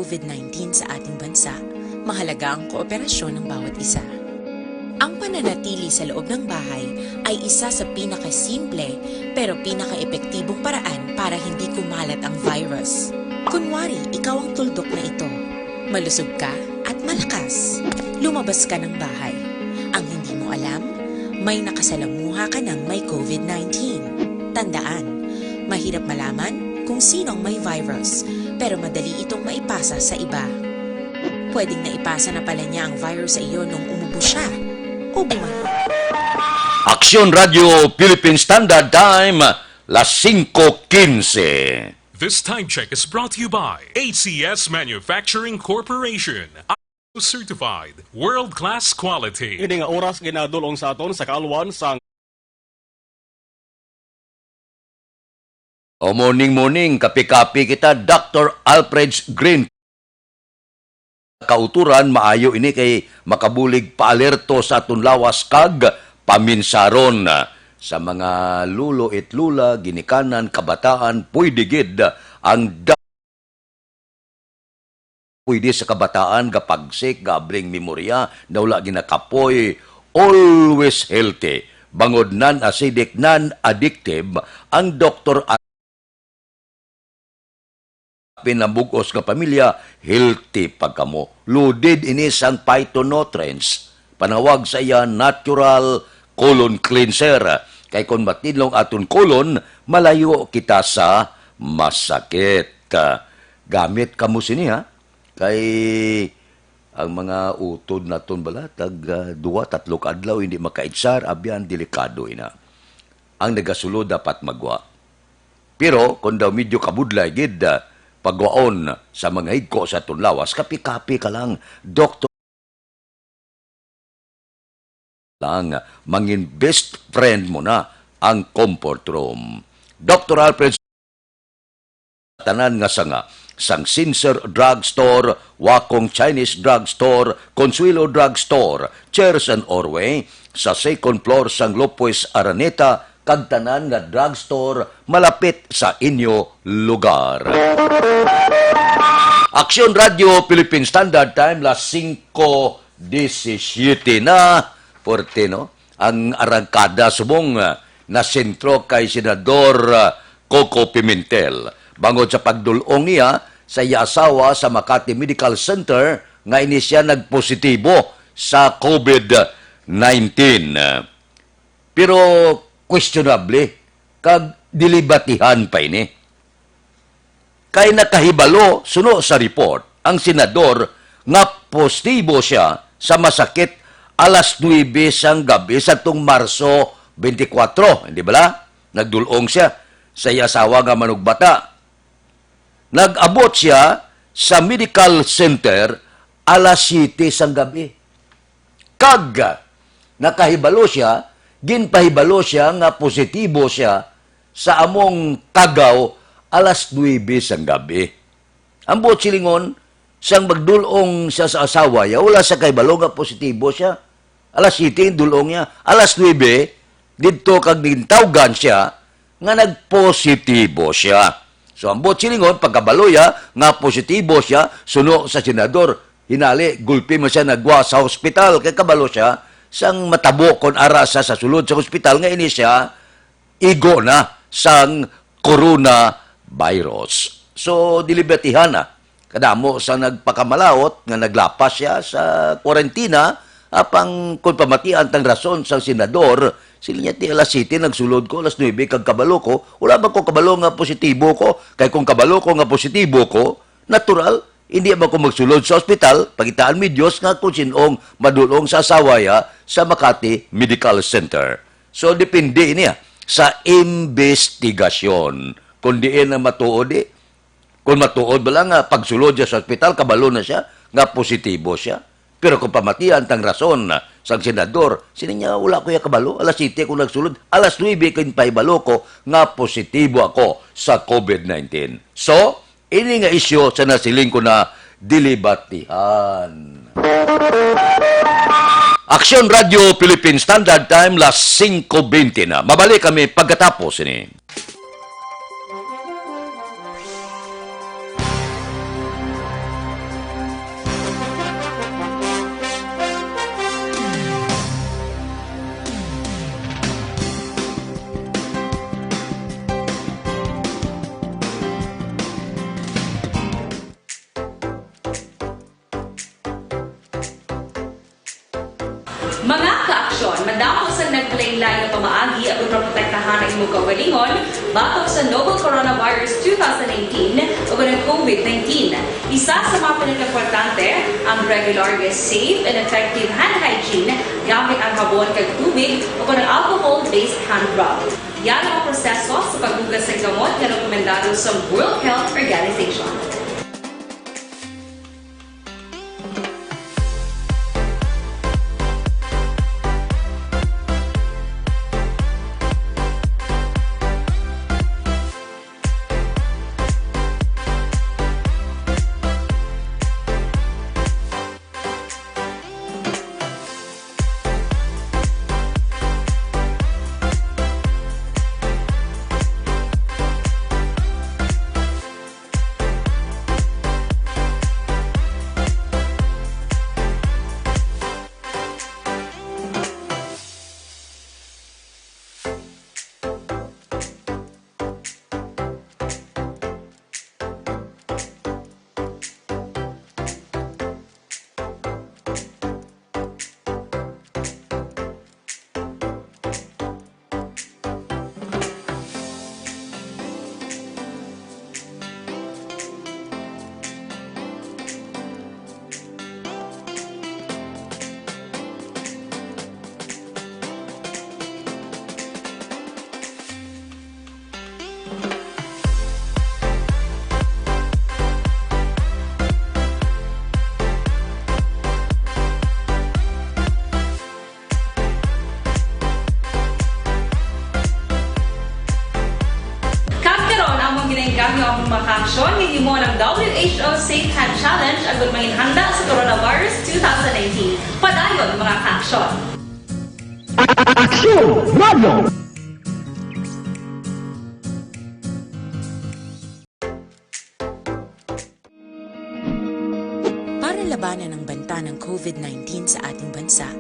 COVID nineteen sa ating bansa, mahalaga ang kooperasyon ng bawat isa. Ang pananatili sa loob ng bahay ay isa sa pinakasimple pero pinakaepektibong paraan para hindi kumalat ang virus. Kunwari, ikaw ang tuldok na ito. Malusog ka at malakas. Lumabas ka ng bahay. Ang hindi mo alam, may nakasalamuha ka ng may COVID nineteen. Tandaan, mahirap malaman kung sino ang may virus, pero madali itong maipasa sa iba. Pwedeng naipasa na pala niya ang virus sa iyo nung umubo siya o bumalik. Aksyon Radio Philippine Standard Time, las singko quince. This time check is brought to you by A C S Manufacturing Corporation. Certified, world-class quality. Ini nga oras ginadul-ong sa aton sa kaalwan sang O morning, morning, kape-kape kita, Doctor Alfred's Green. Kauturan, maayo ini kay makabulig paalerto sa aton lawas kag paminsaron. Sa mga lulo it lula, ginikanan, kabataan, pwede gid ang da-, pwede sa kabataan, gapagsik, gaabring memorya, na wala ginakapoy, always healthy. Bangod non-acidic, non-addictive, ang Doktor Pinabug-os nga pamilya, healthy pa kamo. Loaded ini sang phytonutrients. Panawag sa iya, natural colon cleanser. Kay kon matinlong aton colon, malayo kita sa masakit. Gamit kamo sini, ha? Kay ang mga utod naton bala, tag, ah, duwa, tatlo ka adlaw, hindi makaidsar, abyan, delikado ina. Ang nagasulod dapat magwa. Pero kung daw medyo kabudlay gid, ah, pagwaon sa mga higko sa aton lawas, kapi-kapi ka lang, doktor lang, mangin best friend mo na ang comfort room. Doktor Alfred, tanan nga sanga, sang Sincere Drug Store, Wakong Chinese Drug Store, Consuelo Drug Store, Chairs and Orway, sa second floor sang Lopez Araneta, kag tanan nga drugstore malapit sa inyo lugar. Aksyon Radio Philippine Standard Time, las singko disisiyete na. Forte, no? Ang arangkada subong, ah, nasentro kay Senador, ah, Coco Pimentel bangod sa pagdul-ong niya sa iya asawa sa Makati Medical Center nga ini siya nagpositibo sa COVID nineteen. Pero questionable kag dilibatihan pa ini. Kay nakahibalo, suno sa report, ang senador nga positibo siya sa masakit alas nuebe sang gab-i sa tong Marso twenty-four, hindi bala? Nagdul-ong siya sa iya asawa nga manugbata. Nag-abot siya sa medical center alas siyete sang gab-i. Kag nakahibalo siya, ginpahibalo siya nga positibo siya sa among kagaw alas nuebe sang gab-i. Ang buot silingon, sang magdul-ong siya sa asawa niya, wala siya kahibalo nga positibo siya. Alas siyete ang dul-ong niya. Alas nuebe, didto kag gintawgan siya nga nagpositibo siya. So, ang buot silingon, pagkabalo niya nga positibo siya, suno sa senador, hinali, gulpi man siya nagwa sa hospital, kay kabalo siya, sang matabo kon ara sa, sa sulod sa hospital, nga ini siya, igo na sang coronavirus. So, dilibatihan na. Kadamo sa nagpakamalaut nga naglapas siya sa kwarentina, apang kon pamatian tang rason sang senador, sila niya ti alas siyete nagsulod ko, alas nuebe kag kabalo ko, wala ba ko kabalo nga positibo ko? Kay kung kabalo ko nga positibo ko, natural, hindi ba ko magsulod sa ospital, pagitaan mi Dios nga kung sinong madulong sa asawa ya sa Makati Medical Center. So, depende niya sa investigasyon. Kung diin ang matuod, eh. Kung matuod ba lang nga pagsulod siya sa ospital, kabalo na siya nga positibo siya. Pero kung pamatian tang rason sang senador, sini niya, "Wala ko ya kabalo. Alas siyete ko nagsulod, alas nuebe ko pahibalo ko nga positibo ako sa COVID nineteen." So, ini nga isyu sa nasiling ko na dilibatihan. Aksyon Radio Philippine Standard Time, las singko bente na. Mabalik kami pagkatapos ini. Madamo sa naglain-lain nga pamaagi ang pagprotektahan ang imong kaugalingon batok sa novel coronavirus two thousand nineteen o ang COVID nineteen. Isa sa mga pinakaimportante ang regular nga safe and effective hand hygiene gamit ang habon kag tubig o ang alcohol-based hand rub. Yan ang proseso sa paghugas sa gamot nga rekomendado sa World Health Organization. Kag karon, among ginainggam ang mga kaaksyon nga himo ng W H O Safe Hand Challenge agud mangin handa sa coronavirus two thousand nineteen. Padayon, mga kaaksyon. Aksyon Radio! Para labanan ang banta ng COVID nineteen sa ating bansa,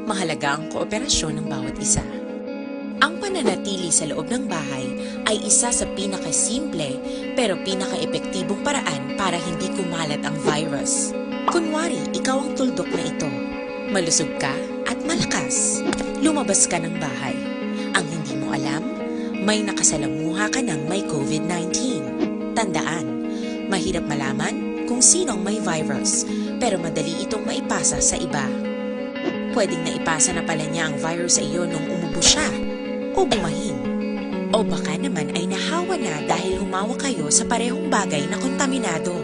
mahalaga ang kooperasyon ng bawat isa. Ang pananatili sa loob ng bahay ay isa sa pinakasimple pero pinakaepektibong paraan para hindi kumalat ang virus. Kunwari, ikaw ang tuldok na ito. Malusog ka at malakas. Lumabas ka ng bahay. Ang hindi mo alam, may nakasalamuha ka ng may COVID nineteen. Tandaan, mahirap malaman kung sino ang may virus, pero madali itong maipasa sa iba. Pwedeng naipasa na pala niya ang virus sa iyo nung umubo siya o bumahin. O baka naman ay nahawa na dahil humawa kayo sa parehong bagay na kontaminado.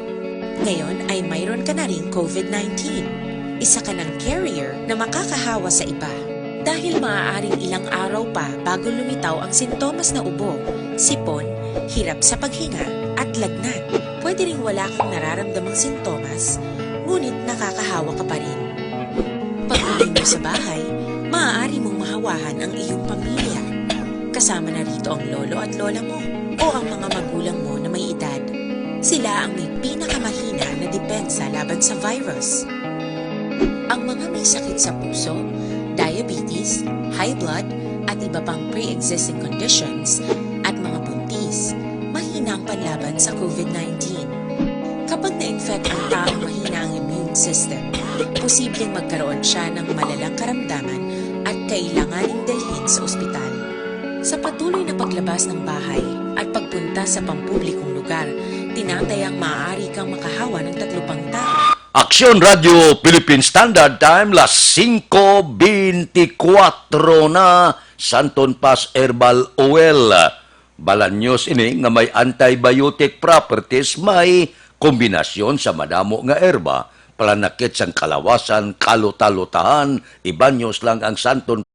Ngayon ay mayroon ka na ring COVID nineteen. Isa ka ng carrier na makakahawa sa iba. Dahil maaaring ilang araw pa bago lumitaw ang sintomas na ubo, sipon, hirap sa paghinga, at lagnat. Pwede ring wala kang nararamdamang sintomas, ngunit nakakahawa ka pa rin. Pag-uwi mo sa bahay, maaari mong mahawahan ang iyong pamilya. Kasama na rito ang lolo at lola mo o ang mga magulang mo na may edad. Sila ang may pinakamahina na depensa laban sa virus. Ang mga may sakit sa puso, diabetes, high blood, at iba pang pre-existing conditions, at mga buntis, mahina ang panlaban sa COVID nineteen. Kapag na-infect ang taong mahina ang immune system, posibleng magkaroon siya ng malalang karamdaman at kailanganing dalhin sa ospital. Sa patuloy na paglabas ng bahay at pagpunta sa pampublikong lugar, tinatayang maaari kang makahawa ng tatlo pang tao. Aksyon Radio Philippine Standard Time, las singko bentikwatro na, Santon Pass Herbal Oil. Balanyos ini nga may antibiotic properties, may kombinasyon sa madamo nga erba, pananakit sang kalawasan, kalutalutahan, ibanyos lang ang Santon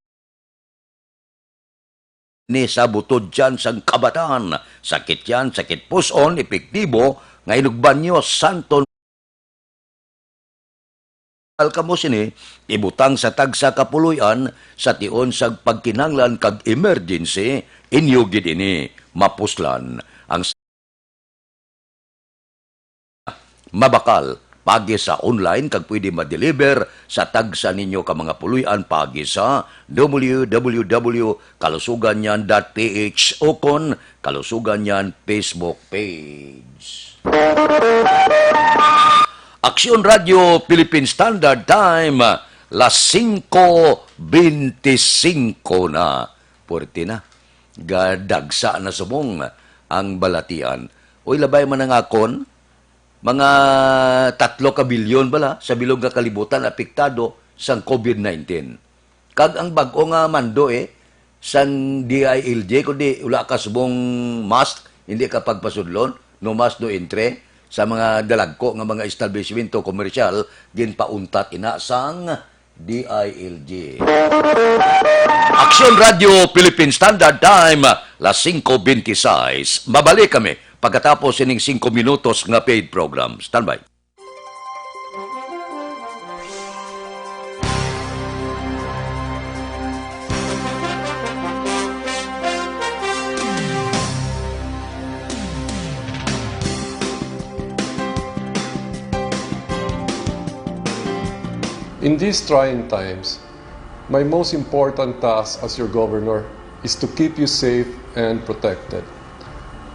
ni sa butod tiyan sang kabataan, sakit tiyan, sakit pus-on, epektibo nga inugbanyos, Santon. Al kamo sini, ibutang sa tagsa ka puloy-an sa tion sang pagkinahanglan kag emergency, inyo gid ini mapuslan. Ang mabakal, paagi sa online kag pwede ma-deliver sa tagsa ninyo ka mga puloy-an paagi sa W W W kalusugan niyan dot P H ukon Kalusugan Niyan Facebook page. Aksyon Radio Philippine Standard Time, Las singko benti singko na. Puwerte na. Gadagsa na subong ang balatian. Uy, labay man ang akon, mga tatlo ka bilyon bala sa bilog nga kalibutan apektado sang covid nineteen. Kag ang bag-o nga mando, eh, sang D I L G, kundi wala ka subong mask, hindi ka pagpasudlon, no mask, no entry, sa mga dalagko nga mga establishmento komersyal, ginpauntat ina sang D I L G. Aksyon Radio Philippine Standard Time, las singko benti sais. Mabalik kami pagkatapos sining singko minutos nga paid program. Standby. In these trying times, my most important task as your governor is to keep you safe and protected.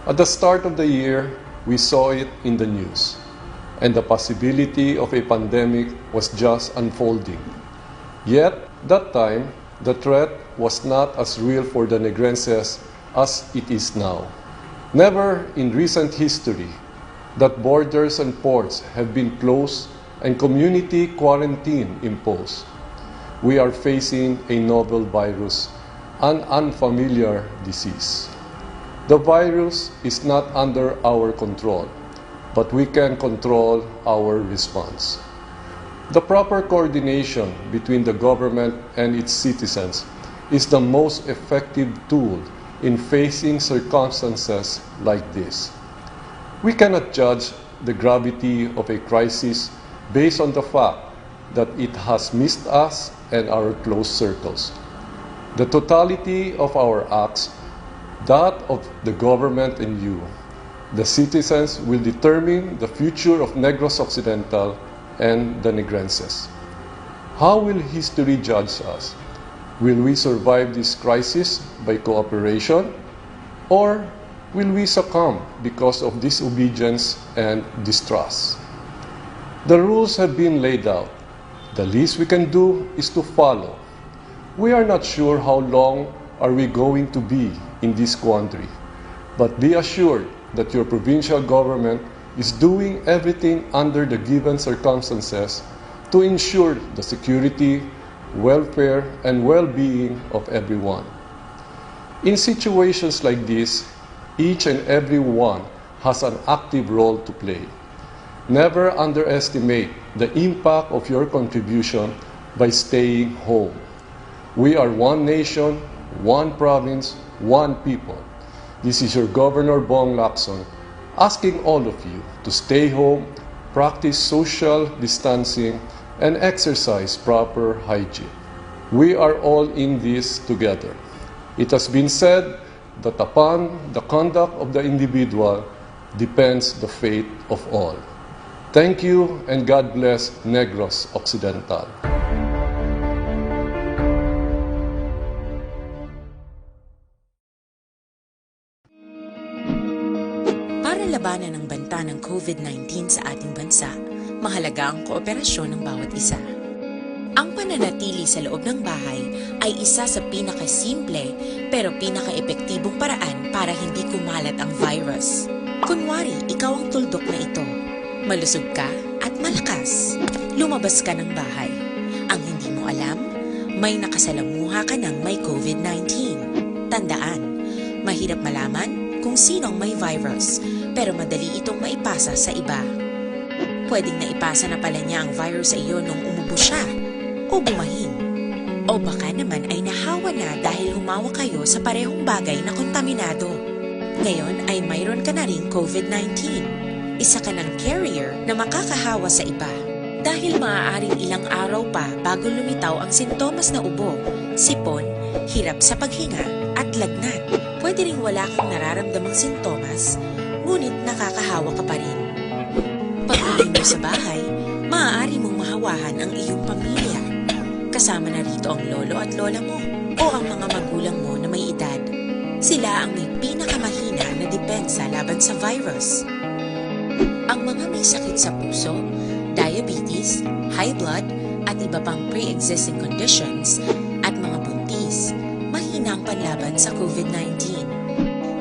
At the start of the year, we saw it in the news, and the possibility of a pandemic was just unfolding. Yet, that time, the threat was not as real for the Negrenses as it is now. Never in recent history that borders and ports have been closed and community quarantine imposed. We are facing a novel virus, an unfamiliar disease. The virus is not under our control, but we can control our response. The proper coordination between the government and its citizens is the most effective tool in facing circumstances like this. We cannot judge the gravity of a crisis based on the fact that it has missed us and our close circles. The totality of our acts, that of the government and you, the citizens, will determine the future of Negros Occidental and the Negrenses. How will history judge us? Will we survive this crisis by cooperation, or will we succumb because of disobedience and distrust? The rules have been laid out. The least we can do is to follow. We are not sure how long are we going to be in this quandary, but be assured that your provincial government is doing everything under the given circumstances to ensure the security, welfare, and well-being of everyone. In situations like this, each and every one has an active role to play. Never underestimate the impact of your contribution by staying home. We are one nation, one province, one people. This is your Governor Bong Lacson asking all of you to stay home, practice social distancing, and exercise proper hygiene. We are all in this together. It has been said that upon the conduct of the individual depends the fate of all. Thank you and God bless Negros Occidental. Para labanan ang banta ng covid nineteen sa ating bansa, mahalaga ang kooperasyon ng bawat isa. Ang pananatili sa loob ng bahay ay isa sa pinakasimple pero pinakaepektibong paraan para hindi kumalat ang virus. Kunwari, ikaw ang tuldok na ito. Malusog ka at malakas. Lumabas ka ng bahay. Ang hindi mo alam, may nakasalamuha ka ng may covid nineteen. Tandaan, mahirap malaman kung sino ang may virus, pero madali itong maipasa sa iba. Pwedeng naipasa na pala niya ang virus sa iyo nung umubo siya o bumahin. O baka naman ay nahawa na dahil humawak kayo sa parehong bagay na kontaminado. Ngayon ay mayroon ka na ring covid nineteen. Isa ka ng carrier na makakahawa sa iba. Dahil maaaring ilang araw pa bago lumitaw ang sintomas na ubo, sipon, hirap sa paghinga, at lagnat. Pwede ring wala kang nararamdamang sintomas, ngunit nakakahawa ka pa rin. Pag-uwi mo sa bahay, maaari mong mahawahan ang iyong pamilya. Kasama na rito ang lolo at lola mo o ang mga magulang mo na may edad. Sila ang may pinakamahina na depensa laban sa virus. Ang mga may sakit sa puso, diabetes, high blood, at iba pang pre-existing conditions at mga buntis, mahina ang panlaban sa COVID nineteen.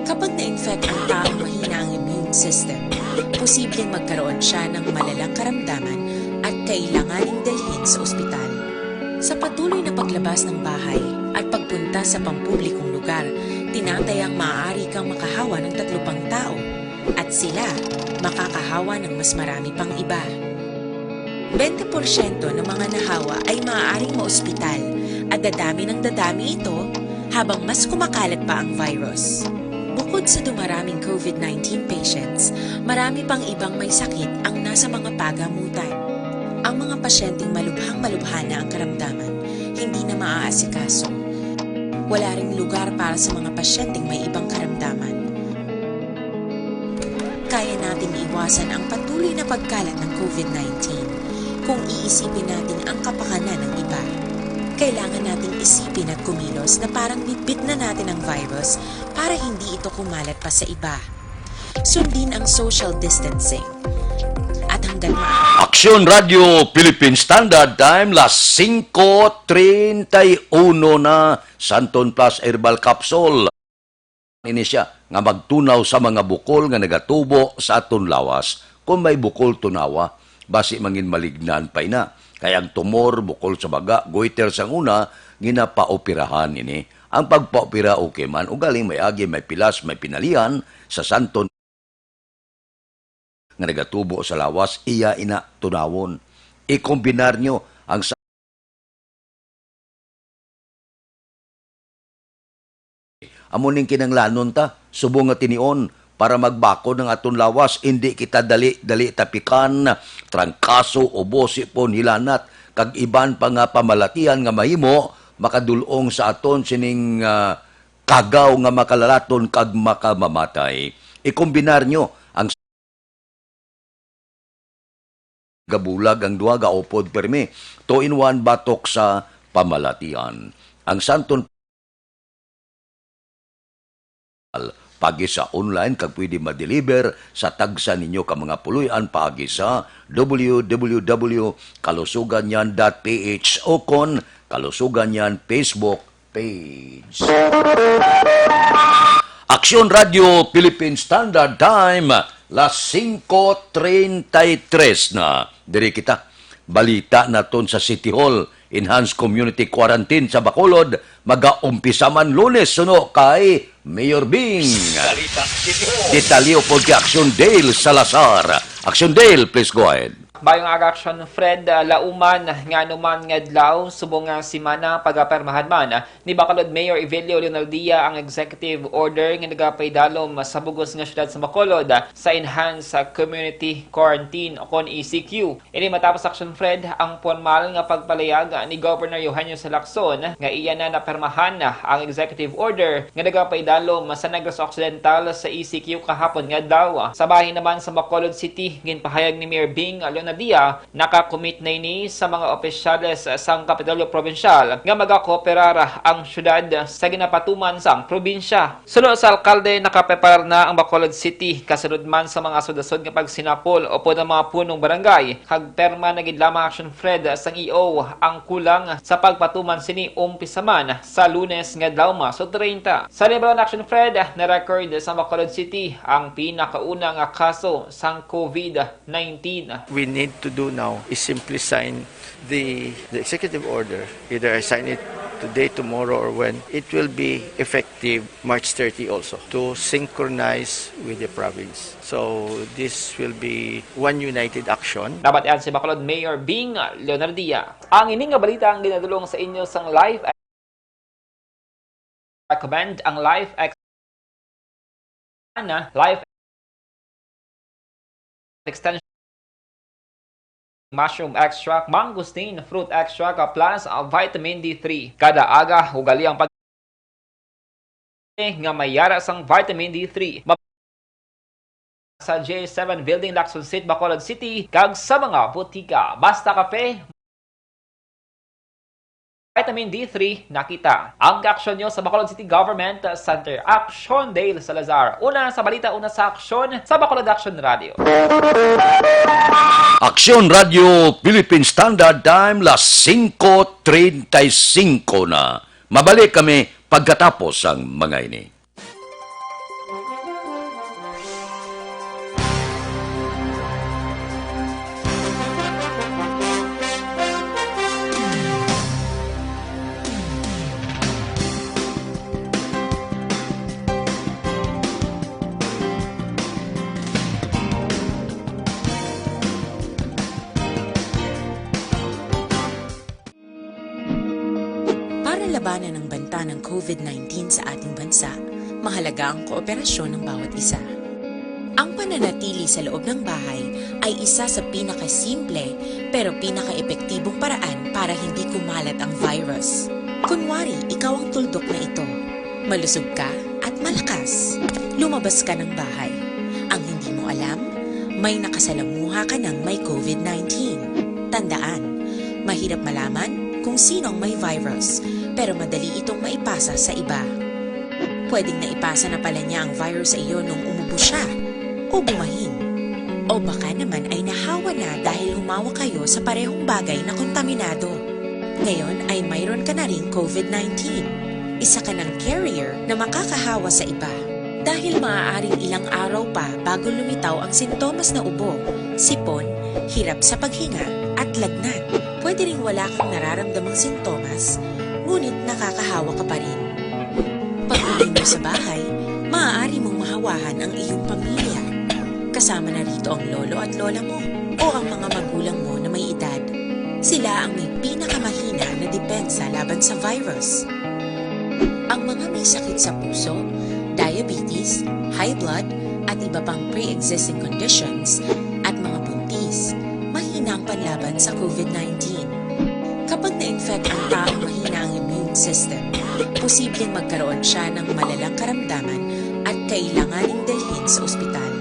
Kapag na-infect ang taong mahina ang immune system, posibleng magkaroon siya ng malalang karamdaman at kailanganing dalhin sa ospital. Sa patuloy na paglabas ng bahay at pagpunta sa pampublikong lugar, tinatayang maaari kang makahawa ng tatlo pang tao at sila makakahawa ng mas marami pang iba. Bente porsyento ng mga nahawa ay maaaring maospital at dadami ng dadami ito habang mas kumakalat pa ang virus. Bukod sa dumaraming COVID nineteen patients, marami pang ibang may sakit ang nasa mga pagamutan. Ang mga pasyenteng malubhang-malubha na ang karamdaman, hindi na maaasikaso. Wala ring lugar para sa mga pasyenteng may ibang karamdaman. Kaya nating iwasan ang patuloy na pagkalat ng COVID nineteen kung iisipin natin ang kapakanan ng iba. Kailangan nating isipin at kumilos na parang bitbit na natin ang virus para hindi ito kumalat pa sa iba. Sundin ang social distancing. At hanggang maaari, Aksyon Radio Philippine Standard Time, las singko treinta y uno na. Santon Plus Herbal Capsule. Ini siya nga magtunaw sa mga bukol nga nagatubo sa aton lawas. Kung may bukol tunawa, basi mangin malignan pa ina. Kay ang tumor, bukol sa baga, goiter sang una, ginapaoperahan ini. Ang pagpaopera okay man, ugaling may agi, may pilas, may pinalian, sa Santon nga nagatubo sa lawas, iya ina tunawon. Ikombinar nyo ang sa-, amo ning kinanglanon ta, subong nga tinion, para magbakod ang aton lawas, indi kita dali-dali tapikan, trangkaso, ubo, sipon, hilanat, kag iban pa nga pamalatian nga mahimo makadul-ong sa aton sining, ah, kagaw nga makalalaton kag makamamatay. Ikombinar nyo ang gabulag ang duha, gaupod pirmi. Two-in-one batok sa pamalatian. Ang Santon paagi sa online kag pwede ma-deliver sa tagsa ninyo ka mga puloy-an paagi sa W W W kalusuganyan dot P H ukon Kalusuganyan Facebook page. Aksyon Radio Philippine Standard Time, las singko treinta y tres na. Diri kita. Balita naton sa City Hall, enhanced community quarantine sa Bacolod, magaumpisa man Lunes suno kay Mayor Bing. Balita City Hall. Detalye pod kay Aksyon Dale Salazar. Aksyon Dale, please go ahead. Mayong aga, Aksyon Fred. Ah, lauman nga anuman nga adlaw subong nga semana, pagapermahan man ni Bacolod Mayor Evelio Leonardia ang executive order nga nagapaidalom sa bug-os nga siyudad sa Bacolod sa enhanced community quarantine o kon E C Q. Ini matapos, Aksyon Fred, ang pormal nga pagpalayag ni Governor Eugenio Salacson nga iya na napermahan ang executive order nga nagapaidalom sa Negros Occidental sa E C Q kahapon nga adlaw. Sa bahin naman sa Bacolod City, ginpahayag ni Mayor Bing Leonadia, naka-commit na ini sa mga opisyales sang Kapitolyo Probinsyal nga magakooperar ang syudad sa ginapatuman sang probinsya. Suno sa alkalde, nakapreparar na ang Bacolod City kasunod man sa mga sudasod nga pagsinapol upod ang mga punong barangay, kag perma na gid lamang, Action Fred, sang E O ang kulang sa pagpatuman sini, umpisa man sa Lunes nga adlaw, Marso treinta. Sa Liberal Action Fred, na-record sa Bacolod City ang pinakauna nga kaso sang COVID nineteen. We need to do now is simply sign the, the executive order. Either I sign it today, tomorrow, or when. It will be effective March thirty also, to synchronize with the province. So this will be one united action. Nabatian si Bacolod Mayor Bing Leonardia. Ang ini nga balita ang ginadulong sa inyo sang Life Recommend ang Life Ex-, Life Extension, mushroom extract, mangosteen fruit extract, plus, ah, vitamin D three. Kada aga, ugali ang pag-, nga may yara sang vitamin D three. Sa J seven Building, Lacson Street, Bacolod City, kag sa mga butika. Basta Kape, Vitamin D three na kita. Ang kaaksyon nyo sa Bacolod City Government Center. Aksyon, Dale Salazar. Una sa balita, una sa aksyon sa Bacolod Aksyon Radio. Aksyon Radio Philippine Standard Time, las singko treinta y cinco na. Mabalik kami pagkatapos sang mga ini. Para labanan ang banta ng COVID nineteen sa ating bansa, mahalaga ang kooperasyon ng bawat isa. Ang pananatili sa loob ng bahay ay isa sa pinakasimple pero pinakaepektibong paraan para hindi kumalat ang virus. Kunwari, ikaw ang tuldok na ito. Malusog ka at malakas. Lumabas ka ng bahay. Ang hindi mo alam, may nakasalamuha ka ng may COVID nineteen. Tandaan, mahirap malaman kung sino ang may virus, pero madali itong maipasa sa iba. Pwedeng naipasa na pala niya ang virus sa iyo nung umubo siya o bumahin. O baka naman ay nahawa na dahil humawak kayo sa parehong bagay na kontaminado. Ngayon ay mayroon ka na ring COVID nineteen. Isa ka ng carrier na makakahawa sa iba. Dahil maaaring ilang araw pa bago lumitaw ang sintomas na ubo, sipon, hirap sa paghinga, at lagnat. Pwede ring wala kang nararamdamang sintomas, ngunit nakakahawa ka pa rin. Pag-uwi mo sa bahay, maaari mong mahawahan ang iyong pamilya. Kasama na rito ang lolo at lola mo o ang mga magulang mo na may edad. Sila ang may pinakamahina na depensa laban sa virus. Ang mga may sakit sa puso, diabetes, high blood, at iba pang pre-existing conditions, at mga buntis, mahina ang panlaban sa COVID nineteen. Kapag na-infect ang taong mahina ang immune system, posibleng magkaroon siya ng malalang karamdaman at kailanganing dalhin sa ospital.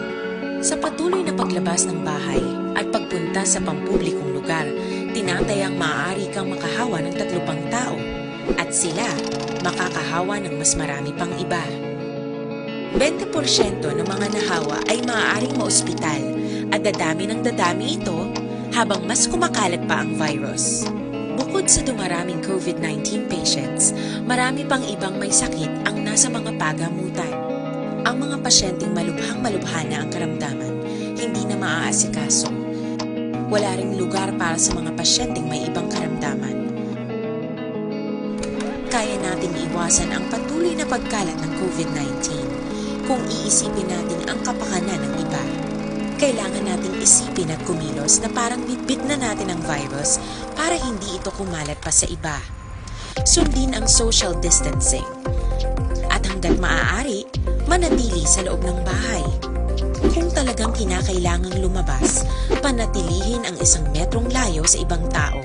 Sa patuloy na paglabas ng bahay at pagpunta sa pampublikong lugar, tinatayang maaari kang makahawa ng tatlo pang tao, at sila makakahawa ng mas marami pang iba. Bente porsyento ng mga nahawa ay maaaring maospital at dadami ng dadami ito habang mas kumakalat pa ang virus. Bukod sa dumaraming COVID nineteen patients, marami pang ibang may sakit ang nasa mga pagamutan. Ang mga pasyenteng malubhang-malubha na ang karamdaman, hindi na maaasikaso. Wala ring lugar para sa mga pasyenteng may ibang karamdaman. Kaya nating iwasan ang patuloy na pagkalat ng COVID nineteen kung iisipin natin ang kapakanan ng iba. Kailangan nating isipin at kumilos na parang bitbit na natin ang virus para hindi ito kumalat pa sa iba. Sundin ang social distancing. At hanggat maaari, manatili sa loob ng bahay. Kung talagang kinakailangang lumabas, panatilihin ang isang metrong layo sa ibang tao.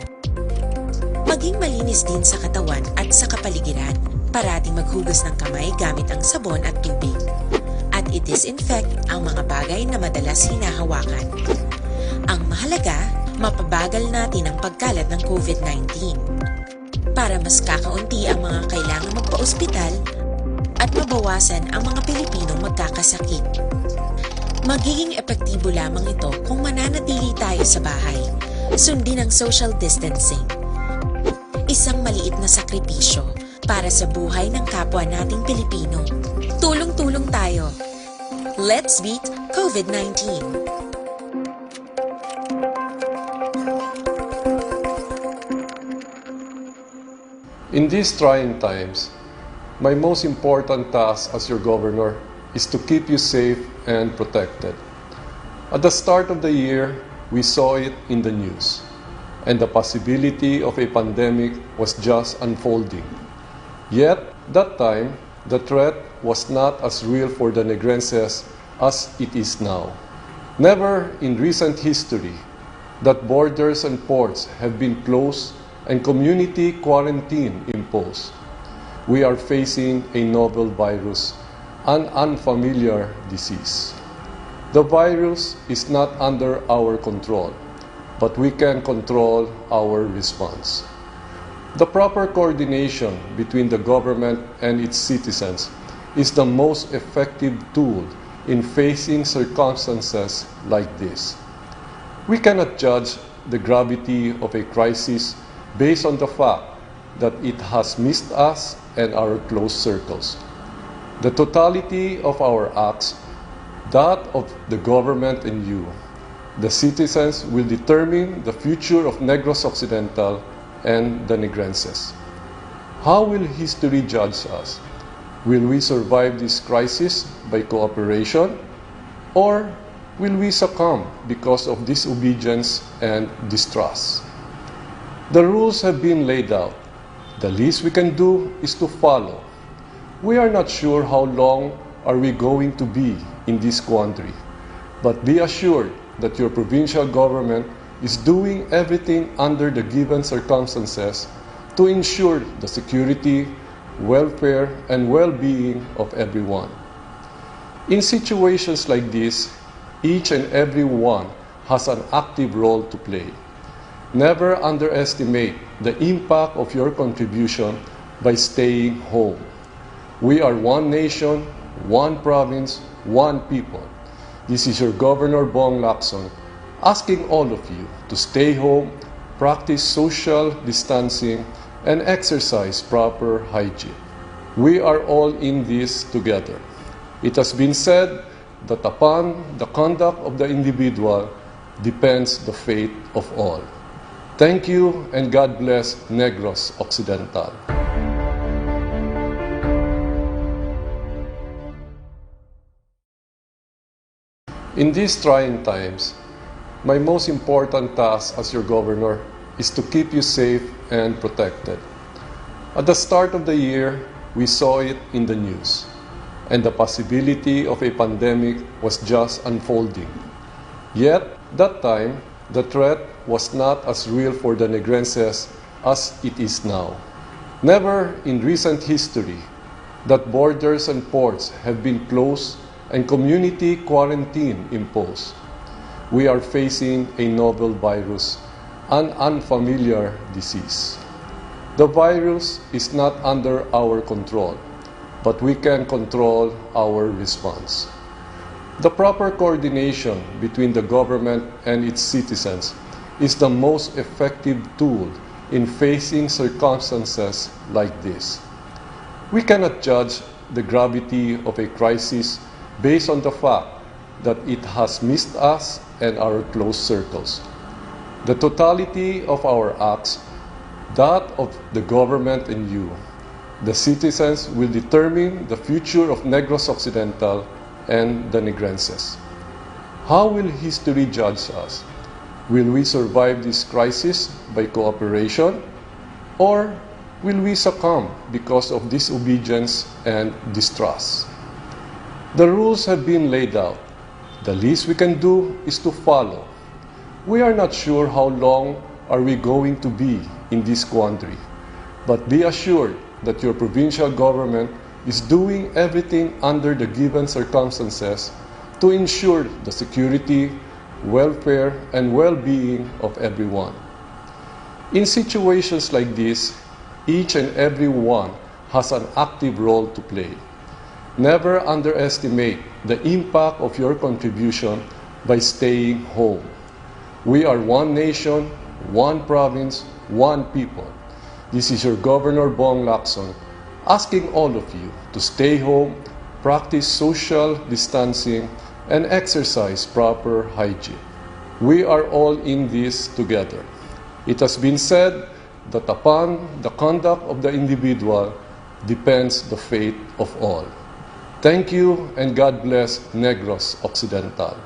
Maging malinis din sa katawan at sa kapaligiran. Parating maghugas ng kamay gamit ang sabon at tubig. At i-disinfect ang mga bagay na madalas hinahawakan. Ang mahalaga, mapabagal natin ang pagkalat ng COVID nineteen. Para mas kakaunti ang mga kailangang magpa-ospital at mabawasan ang mga Pilipinong magkakasakit. Magiging epektibo lamang ito kung mananatili tayo sa bahay. Sundin ang social distancing. Isang maliit na sakripisyo para sa buhay ng kapwa nating Pilipino. Tulong-tulong tayo. Let's beat COVID nineteen. In these trying times, my most important task as your governor is to keep you safe and protected. At the start of the year, we saw it in the news, and the possibility of a pandemic was just unfolding. Yet, that time, the threat was not as real for the Negrenses as it is now. Never in recent history that borders and ports have been closed and community quarantine imposed. We are facing a novel virus, an unfamiliar disease. The virus is not under our control, but we can control our response. The proper coordination between the government and its citizens is the most effective tool in facing circumstances like this. We cannot judge the gravity of a crisis based on the fact that it has missed us and our close circles. The totality of our acts, that of the government and you, the citizens, will determine the future of Negros Occidental and the Negrenses. How will history judge us? Will we survive this crisis by cooperation, or will we succumb because of disobedience and distrust? The rules have been laid out. The least we can do is to follow. We are not sure how long are we going to be in this quandary, but be assured that your provincial government is doing everything under the given circumstances to ensure the security, welfare, and well-being of everyone. In situations like this, each and every one has an active role to play. Never underestimate the impact of your contribution by staying home. We are one nation, one province, one people. This is your Governor Bong Lacson asking all of you to stay home, practice social distancing, and exercise proper hygiene. We are all in this together. It has been said that upon the conduct of the individual depends the fate of all. Thank you and God bless Negros Occidental. In these trying times, my most important task as your governor is to keep you safe and protected. At the start of the year, we saw it in the news, and the possibility of a pandemic was just unfolding. Yet, that time, the threat was not as real for the Negrenses as it is now. Never in recent history that borders and ports have been closed and community quarantine imposed. We are facing a novel virus, an unfamiliar disease. The virus is not under our control, but we can control our response. The proper coordination between the government and its citizens is the most effective tool in facing circumstances like this. We cannot judge the gravity of a crisis based on the fact that it has missed us and our close circles. The totality of our acts, that of the government and you, the citizens, will determine the future of Negros Occidental and the Negrenses. How will history judge us? Will we survive this crisis by cooperation, or will we succumb because of disobedience and distrust? The rules have been laid out. The least we can do is to follow. We are not sure how long are we going to be in this quandary, but be assured that your provincial government is doing everything under the given circumstances to ensure the security, welfare, and well-being of everyone. In situations like this, each and every one has an active role to play. Never underestimate the impact of your contribution by staying home. We are one nation, one province, one people. This is your Governor Bong Lacson asking all of you to stay home, practice social distancing, and exercise proper hygiene. We are all in this together. It has been said that upon the conduct of the individual depends the fate of all. Thank you and God bless Negros Occidental.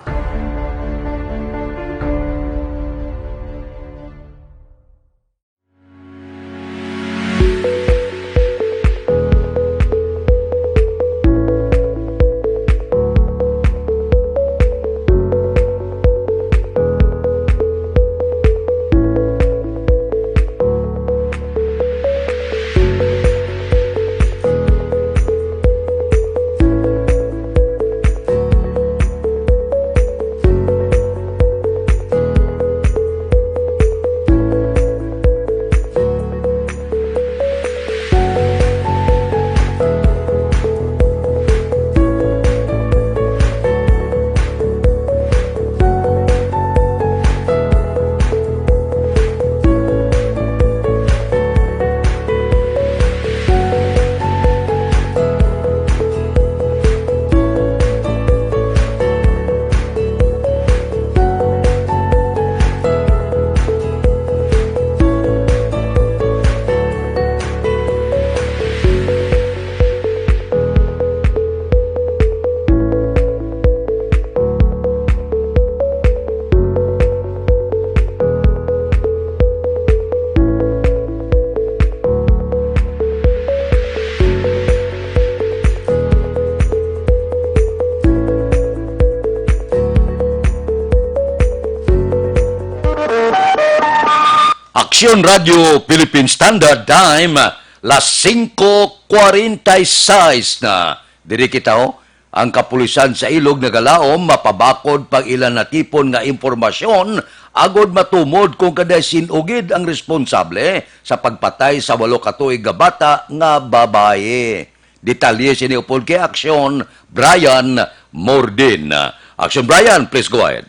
Aksyon Radio Philippine Standard Time, las singko kwarenta y seis na. Diri kita, oh. Ang kapulisan sa Ilog nagalaom mapabakod pag ila natipon nga impormasyon agod matumod kung kaday sin-o gid ang responsable sa pagpatay sa walo ka tuig nga bata nga babayi. Detalye sini upod kay Aksyon Brian Mordin. Aksyon Brian, please go ahead.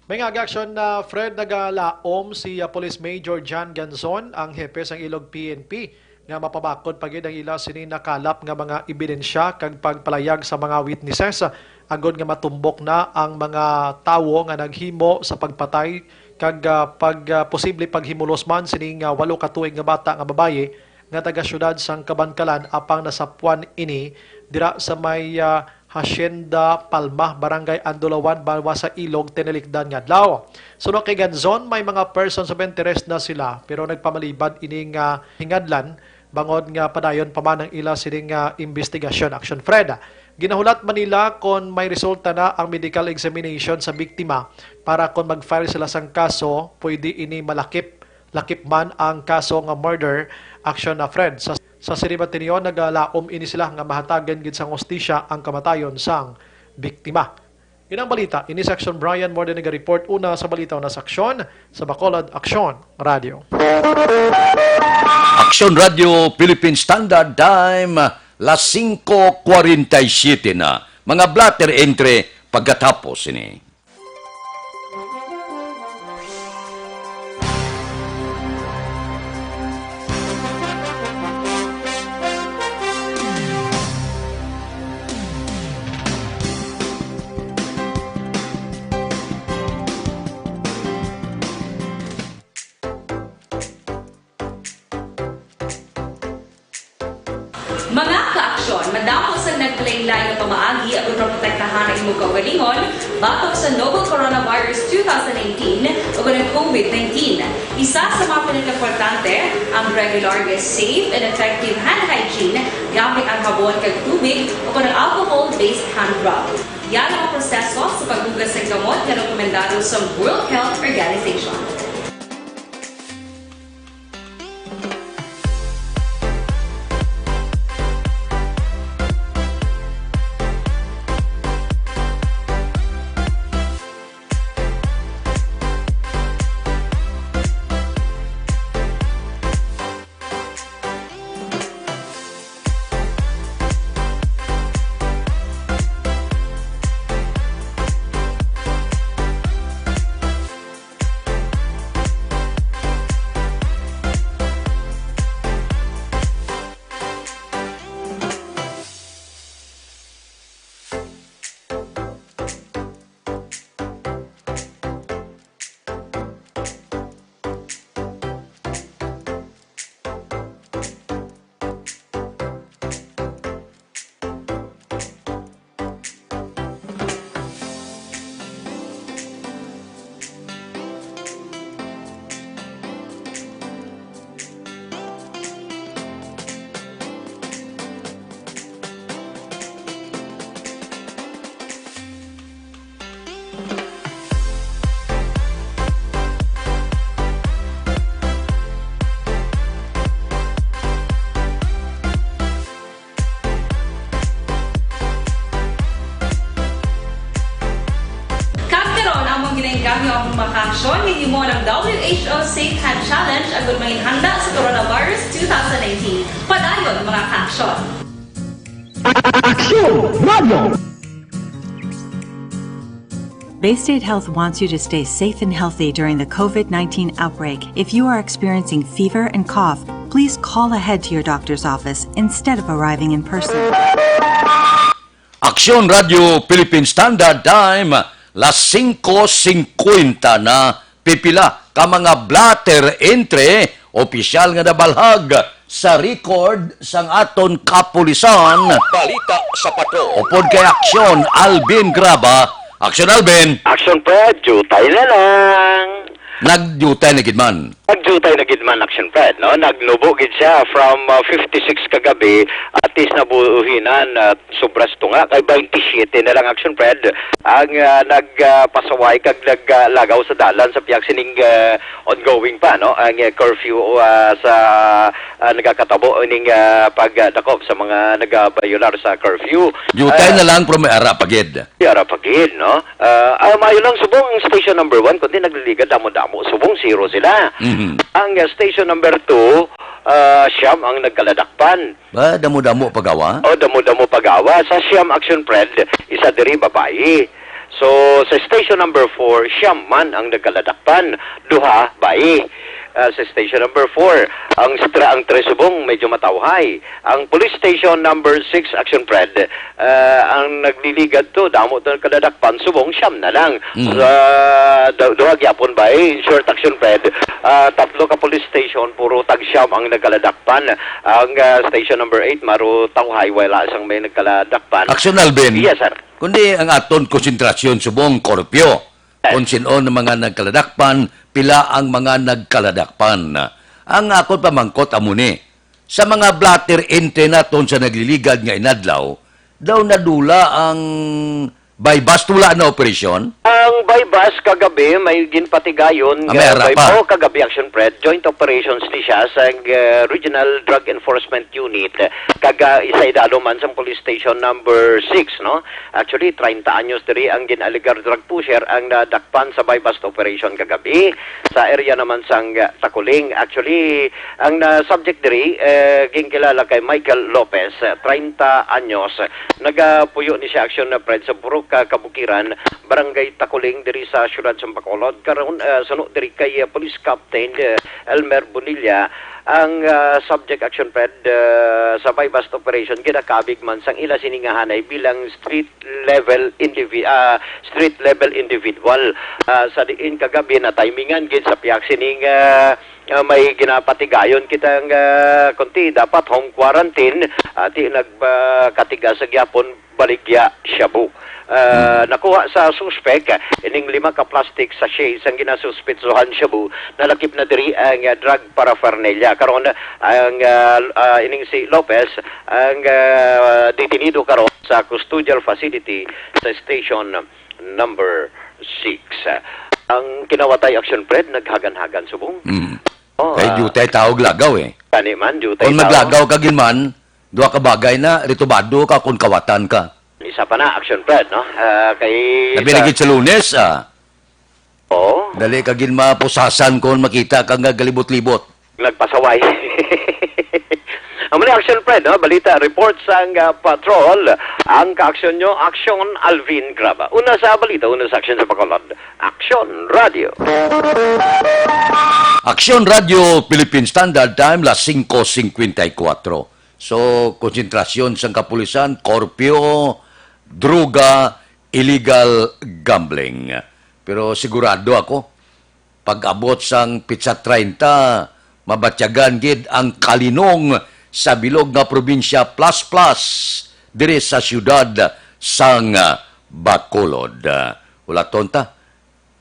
May nga aga, Aksyon, ah, Fred, nagalaom si, ah, Police Major John Ganzon, ang hepe sang Ilog P N P, nga mapabakod pa gid ang ila sini nakalap nga mga ebidensya kag pagpalayag sa mga witnesses, ah, agod nga matumbok na ang mga tawo nga naghimo sa pagpatay kag, ah, pag, ah, posible paghimulos man sining, ah, walo ka tuig nga bata nga babayi nga taga-siyudad sang Kabankalan apang nasapwan ini dira sa may, ah, Hacienda Palma, Barangay Andulawan, Bawa sa Ilog, tinilikdan nga adlaw. Suno kay Ganzon, may mga persons of interest na sila, pero nagpamalibad ini nga hingadlan bangod nga padayon pa man ang ila sining nga investigasyon, Aksyon Fred. Ginahulat man nila kon may resulta na ang medical examination sa biktima para kon mag-file sila sang kaso, pwede ini malakip lakip man ang kaso nga murder, Aksyon na Fred. Sa, sa sini batilyon, nagalaom ini sila nga mahatagan gid sang hustisya ang kamatayon sang biktima. Inang balita, ini si Aksyon Brian Morde naga-report una sa balita na sa Aksyon, sa Bacolod Aksyon Radio. Aksyon Radio Philippine Standard Time, las singko kwarenta y siyete na. Mga blotter entry pagkatapos ini. Mga ka-aksyon, madamo sang nagkalainlain nga pamaagi agud maprotektahan ang imo kaugalingon batok sa novel coronavirus two thousand nineteen ug ang COVID nineteen. Isa sa mga pinakaimportante ang regular nga safe and effective hand hygiene gamit ang habon kag tubig o kon ang alcohol-based hand rub. Yara ang proseso sa paghugas sang gamot nga rekomendado sa World Health Organization. Kag karon, among ginainggam nga among mga kaaksyon nga himo ang W H O Safe Hand Challenge agud manginhanda sa coronavirus two thousand nineteen. Padayon, mga kaaksyon! Aksyon Radio! Bay State Health wants you to stay safe and healthy during the COVID nineteen outbreak. If you are experiencing fever and cough, please call ahead to your doctor's office instead of arriving in person. Aksyon Radio Philippine Standard Time, las singko singkwenta na. Pipila ka mga blotter entry, opisyal nga nabalhag sa record sang aton kapulisan. Balita sa Patrol. Upod kay Aksyon, Alvin Graba. Aksyon, Alvin. Aksyon, Fred. Jutay na lang. Nagdiutay na gid man. Nagdiutay na gid man, Action Fred, no? Nagnubo gid siya from, ah, fifty-six kagabi, at least nabuhinan, ah, sobras to nga, kay twenty-seven na lang, Action Fred, ang, ah, nag, ah, pasaway kag nag, ah, lagaw sa dalan sa pihak sining, ah, ongoing pa, no? Ang, ah, curfew, ah, sa, ah, nagakatabo ining, ah, pagdakop sa mga nagabayolar sa curfew. Diutay Ah, na lang, pero may ara pa gid. May ara pa gid, no? Ah, ah, maayo lang subong ang station number one, kundi nagliligad damo-damo. Subong zero sila. Mhm. Ang, ah, station number two, ah, siyam ang nagkaladakpan. Ba, damo-damo pagawa? O, damo-damo pagawa. Sa siyam, Action Fred, isa diri babayi. So, sa station number four, siyam man ang nagkaladakpan. Duha, bayi. Ah, sa station number four, ang stra-, ang tres subong medyo matawhay. Ang police station number six, Action Fred, ah, ang nagliligad to, damo to kaladakpan, subong siyam na lang. Mm. Sa du-, duha gyapon ba, eh, in short, Action Fred, ah, tatlo ka police station, puro tag-siyam ang nagkaladakpan. Ang, ah, station number eight, maro tawhay, wala sang may nagkaladakpan. Action Alvin. Yes, sir. Kundi ang aton konsentrasyon subong korpyo. Kung sin-o ang mga nagkaladakpan, pila ang mga nagkaladakpan. Ang akon pamangkot amo ni, sa mga blotter entry naton sa nagliligad nga inadlaw, daw nadula ang buy-bust, wala na operasyon? Ang buy-bust kagabi may ginpatigayon Ah, may nga ara buy-, pa. Oh, kagabi, Action Fred, joint operations ni siya sa, uh, Regional Drug Enforcement Unit, kag, uh, isa idalo man sa police station number six, no? Actually, treinta anyos diri ang gin-alegar drug pusher ang nadakpan sa buy-bust operation kagabi sa area naman sang, uh, Taculing. Actually, ang na-subject diri, eh, ginkilala kay Michael Lopez, uh, treinta anyos. Nagapuyo ni siya, Action Fred, sa Purok, uh, Kabukiran, Barangay Taculing, diri sa siyudad sa Bacolod. Karon, uh, suno diri kay, uh, Police Captain, uh, Elmer Bonilla, ang, uh, subject, Action Fred, uh, sa buy-bust operation, ginakabig man sang ila sini nga hanay bilang street level indivi-, ah, street level individual. Ah, sa diin kagabi natimingan gid sa pihak sining, ah, ah, may ginapatigayon kita nga, kunti dapat home quarantine, ati nag, ah, katigas sa gyapon baligya shabu. Ah, Hmm. Nakuha sa suspek ining lima ka plastic sachet sang ginasuspetsohan shabu, nalakip na diri ang, ah, drug paraphernalia. Karon, ang, ah, ah, ining si Lopez ang, ah, detenido karon sa custodial facility sa station number six. Ang kinawatay, Action Fred, naghagan-hagan subong. Mm. Oh, Kay ah, diutay tawag lagaw eh. Kani man, diutay Kung tawag. Maglagaw ka gid man, duha ka bagay na, ritubado ka kung kawatan ka. Isa pa na, Action Fred, no? Ah, kay Labi sa na gid sa Lunes, ah. Oo. Dali ka gid mapusasan kon makita ka nga galibot-libot. Nagpasaway. Amo ni, Action Fred, no? Balita, report sang, ah, patrol. Ang kaaksyon nyo, Aksyon Alvin Graba. Una sa balita, una sa aksyon sa Bacolod. Aksyon Radio. Aksyon Radio, Philippine Standard Time, las singko singkwenta y kuwatro. So, konsentrasyon sang kapulisan, korpyo, droga, illegal gambling. Pero sigurado ako, pag-abot sang pitsa treinta, mabatyagan gid ang kalinong sa bilog nga probinsya plus plus diri sa siyudad sang Bacolod. Ulaton ta,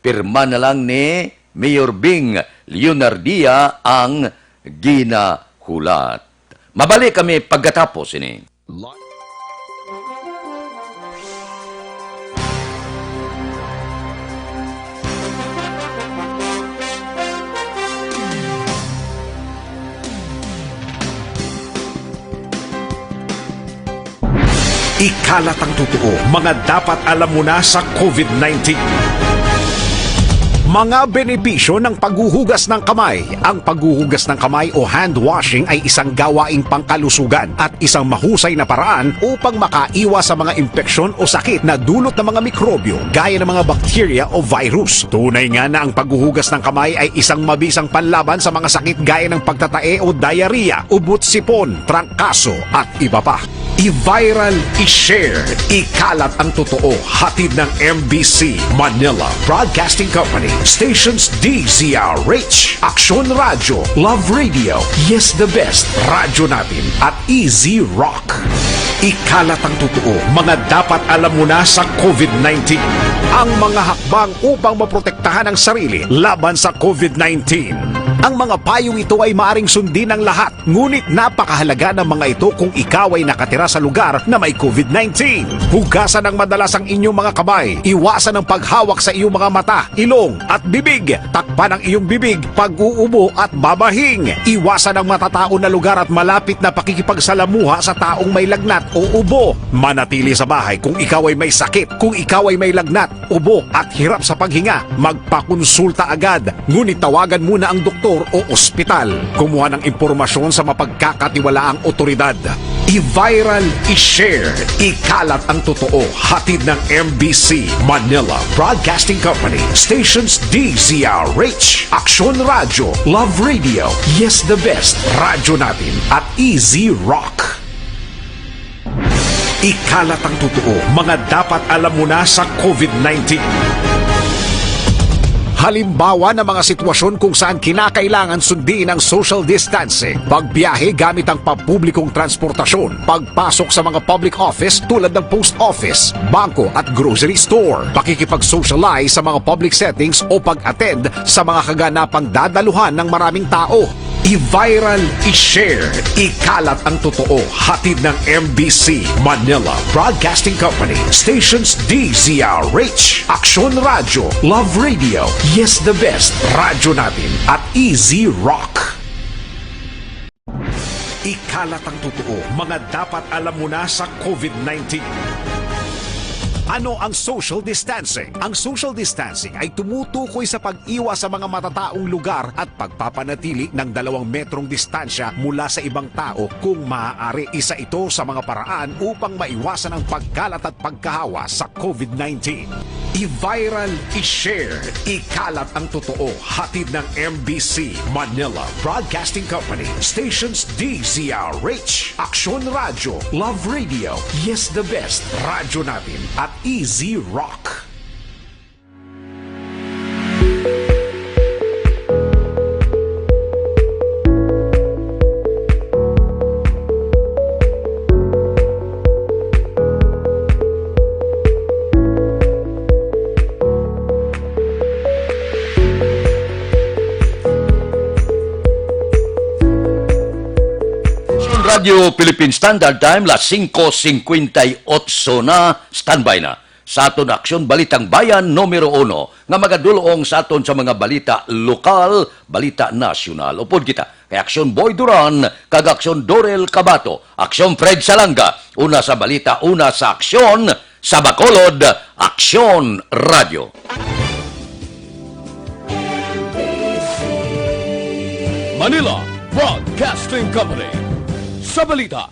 pirma na lang ni Mayor Bing Leonardia ang ginahulat. Mabalik kami pagkatapos ini. Ikalat ang totoo, mga dapat alam mo na sa COVID nineteen. Mga benepisyo ng paghuhugas ng kamay. Ang paghuhugas ng kamay o hand washing ay isang gawaing pangkalusugan at isang mahusay na paraan upang makaiwas sa mga impeksyon o sakit na dulot ng mga mikrobyo gaya ng mga bakterya o virus. Tunay nga na ang paghuhugas ng kamay ay isang mabisang panlaban sa mga sakit gaya ng pagtatae o diarrhea, ubot sipon, trangkaso, at iba pa. I-viral, i-share, ikalat ang totoo. Hatid ng M B C Manila Broadcasting Company. Stations D Z R H, Aksyon Radyo, Love Radio, Yes the Best, Radyo Natin, at Easy Rock. Ikalat ang totoo, mga dapat alam mo na sa COVID nineteen. Ang mga hakbang upang maprotektahan ang sarili laban sa COVID nineteen. Ang mga payong ito ay maaring sundin ng lahat, ngunit napakahalaga ng mga ito kung ikaw ay nakatira sa lugar na may COVID nineteen. Hugasan ng madalas ang inyong mga kamay. Iwasan ang paghawak sa iyong mga mata, ilong, at bibig. Takpan ang iyong bibig pag-uubo at babahing. Iwasan ang matatao na lugar at malapit na pakikipagsalamuha sa taong may lagnat o ubo. Manatili sa bahay kung ikaw ay may sakit. Kung ikaw ay may lagnat, ubo, at hirap sa paghinga, magpakonsulta agad. Ngunit tawagan muna ang doktor o ospital. Kumuha ng impormasyon sa mapagkakatiwalaang otoridad. I-viral, i-share, ikalat ang totoo. Hatid ng M B C Manila Broadcasting Company. Stations D Z R H, Aksyon Radyo, Love Radio, Yes the Best, Radyo Natin, at Easy Rock. Ikalat ang totoo, mga dapat alam mo na sa COVID nineteen. Halimbawa ng mga sitwasyon kung saan kinakailangan sundin ang social distancing, pagbiyahe gamit ang pampublikong transportasyon, pagpasok sa mga public office tulad ng post office, bangko at grocery store, pakikipag-socialize sa mga public settings o pag-attend sa mga kaganapang dadaluhan ng maraming tao. I-viral, i-share, ikalat ang totoo. Hatid ng M B C Manila Broadcasting Company. Stations D Z R H, Aksyon Radyo, Love Radio, Yes the Best, Radyo Natin, at Easy Rock. Ikalat ang totoo, mga dapat alam mo na sa COVID nineteen. Ano ang social distancing? Ang social distancing ay tumutukoy sa pag-iwas sa mga matataong lugar at pagpapanatili ng dalawang metrong distansya mula sa ibang tao. Kung maaari, isa ito sa mga paraan upang maiwasan ang pagkalat at pagkahawa sa COVID nineteen. I-viral, i-share, ikalat ang totoo. Hatid ng M B C Manila Broadcasting Company. Stations D Z R H, Aksyon Radyo, Love Radio, Yes the Best, Radyo Natin, at Easy Rock. Radyo Philippine Standard Time, las singko singkwenta y otso na, standby na sa aton Aksyon Balitang Bayan numero uno, nga magadulong sa aton sa mga balita lokal, balita nasyonal. Upod kita kay Aksyon Boy Duran kag Aksyon Dorel Cabato, Aksyon Fred Salanga, una sa balita, una sa aksyon, sa Bacolod, Aksyon Radyo. Manila Broadcasting Company. Sa balita,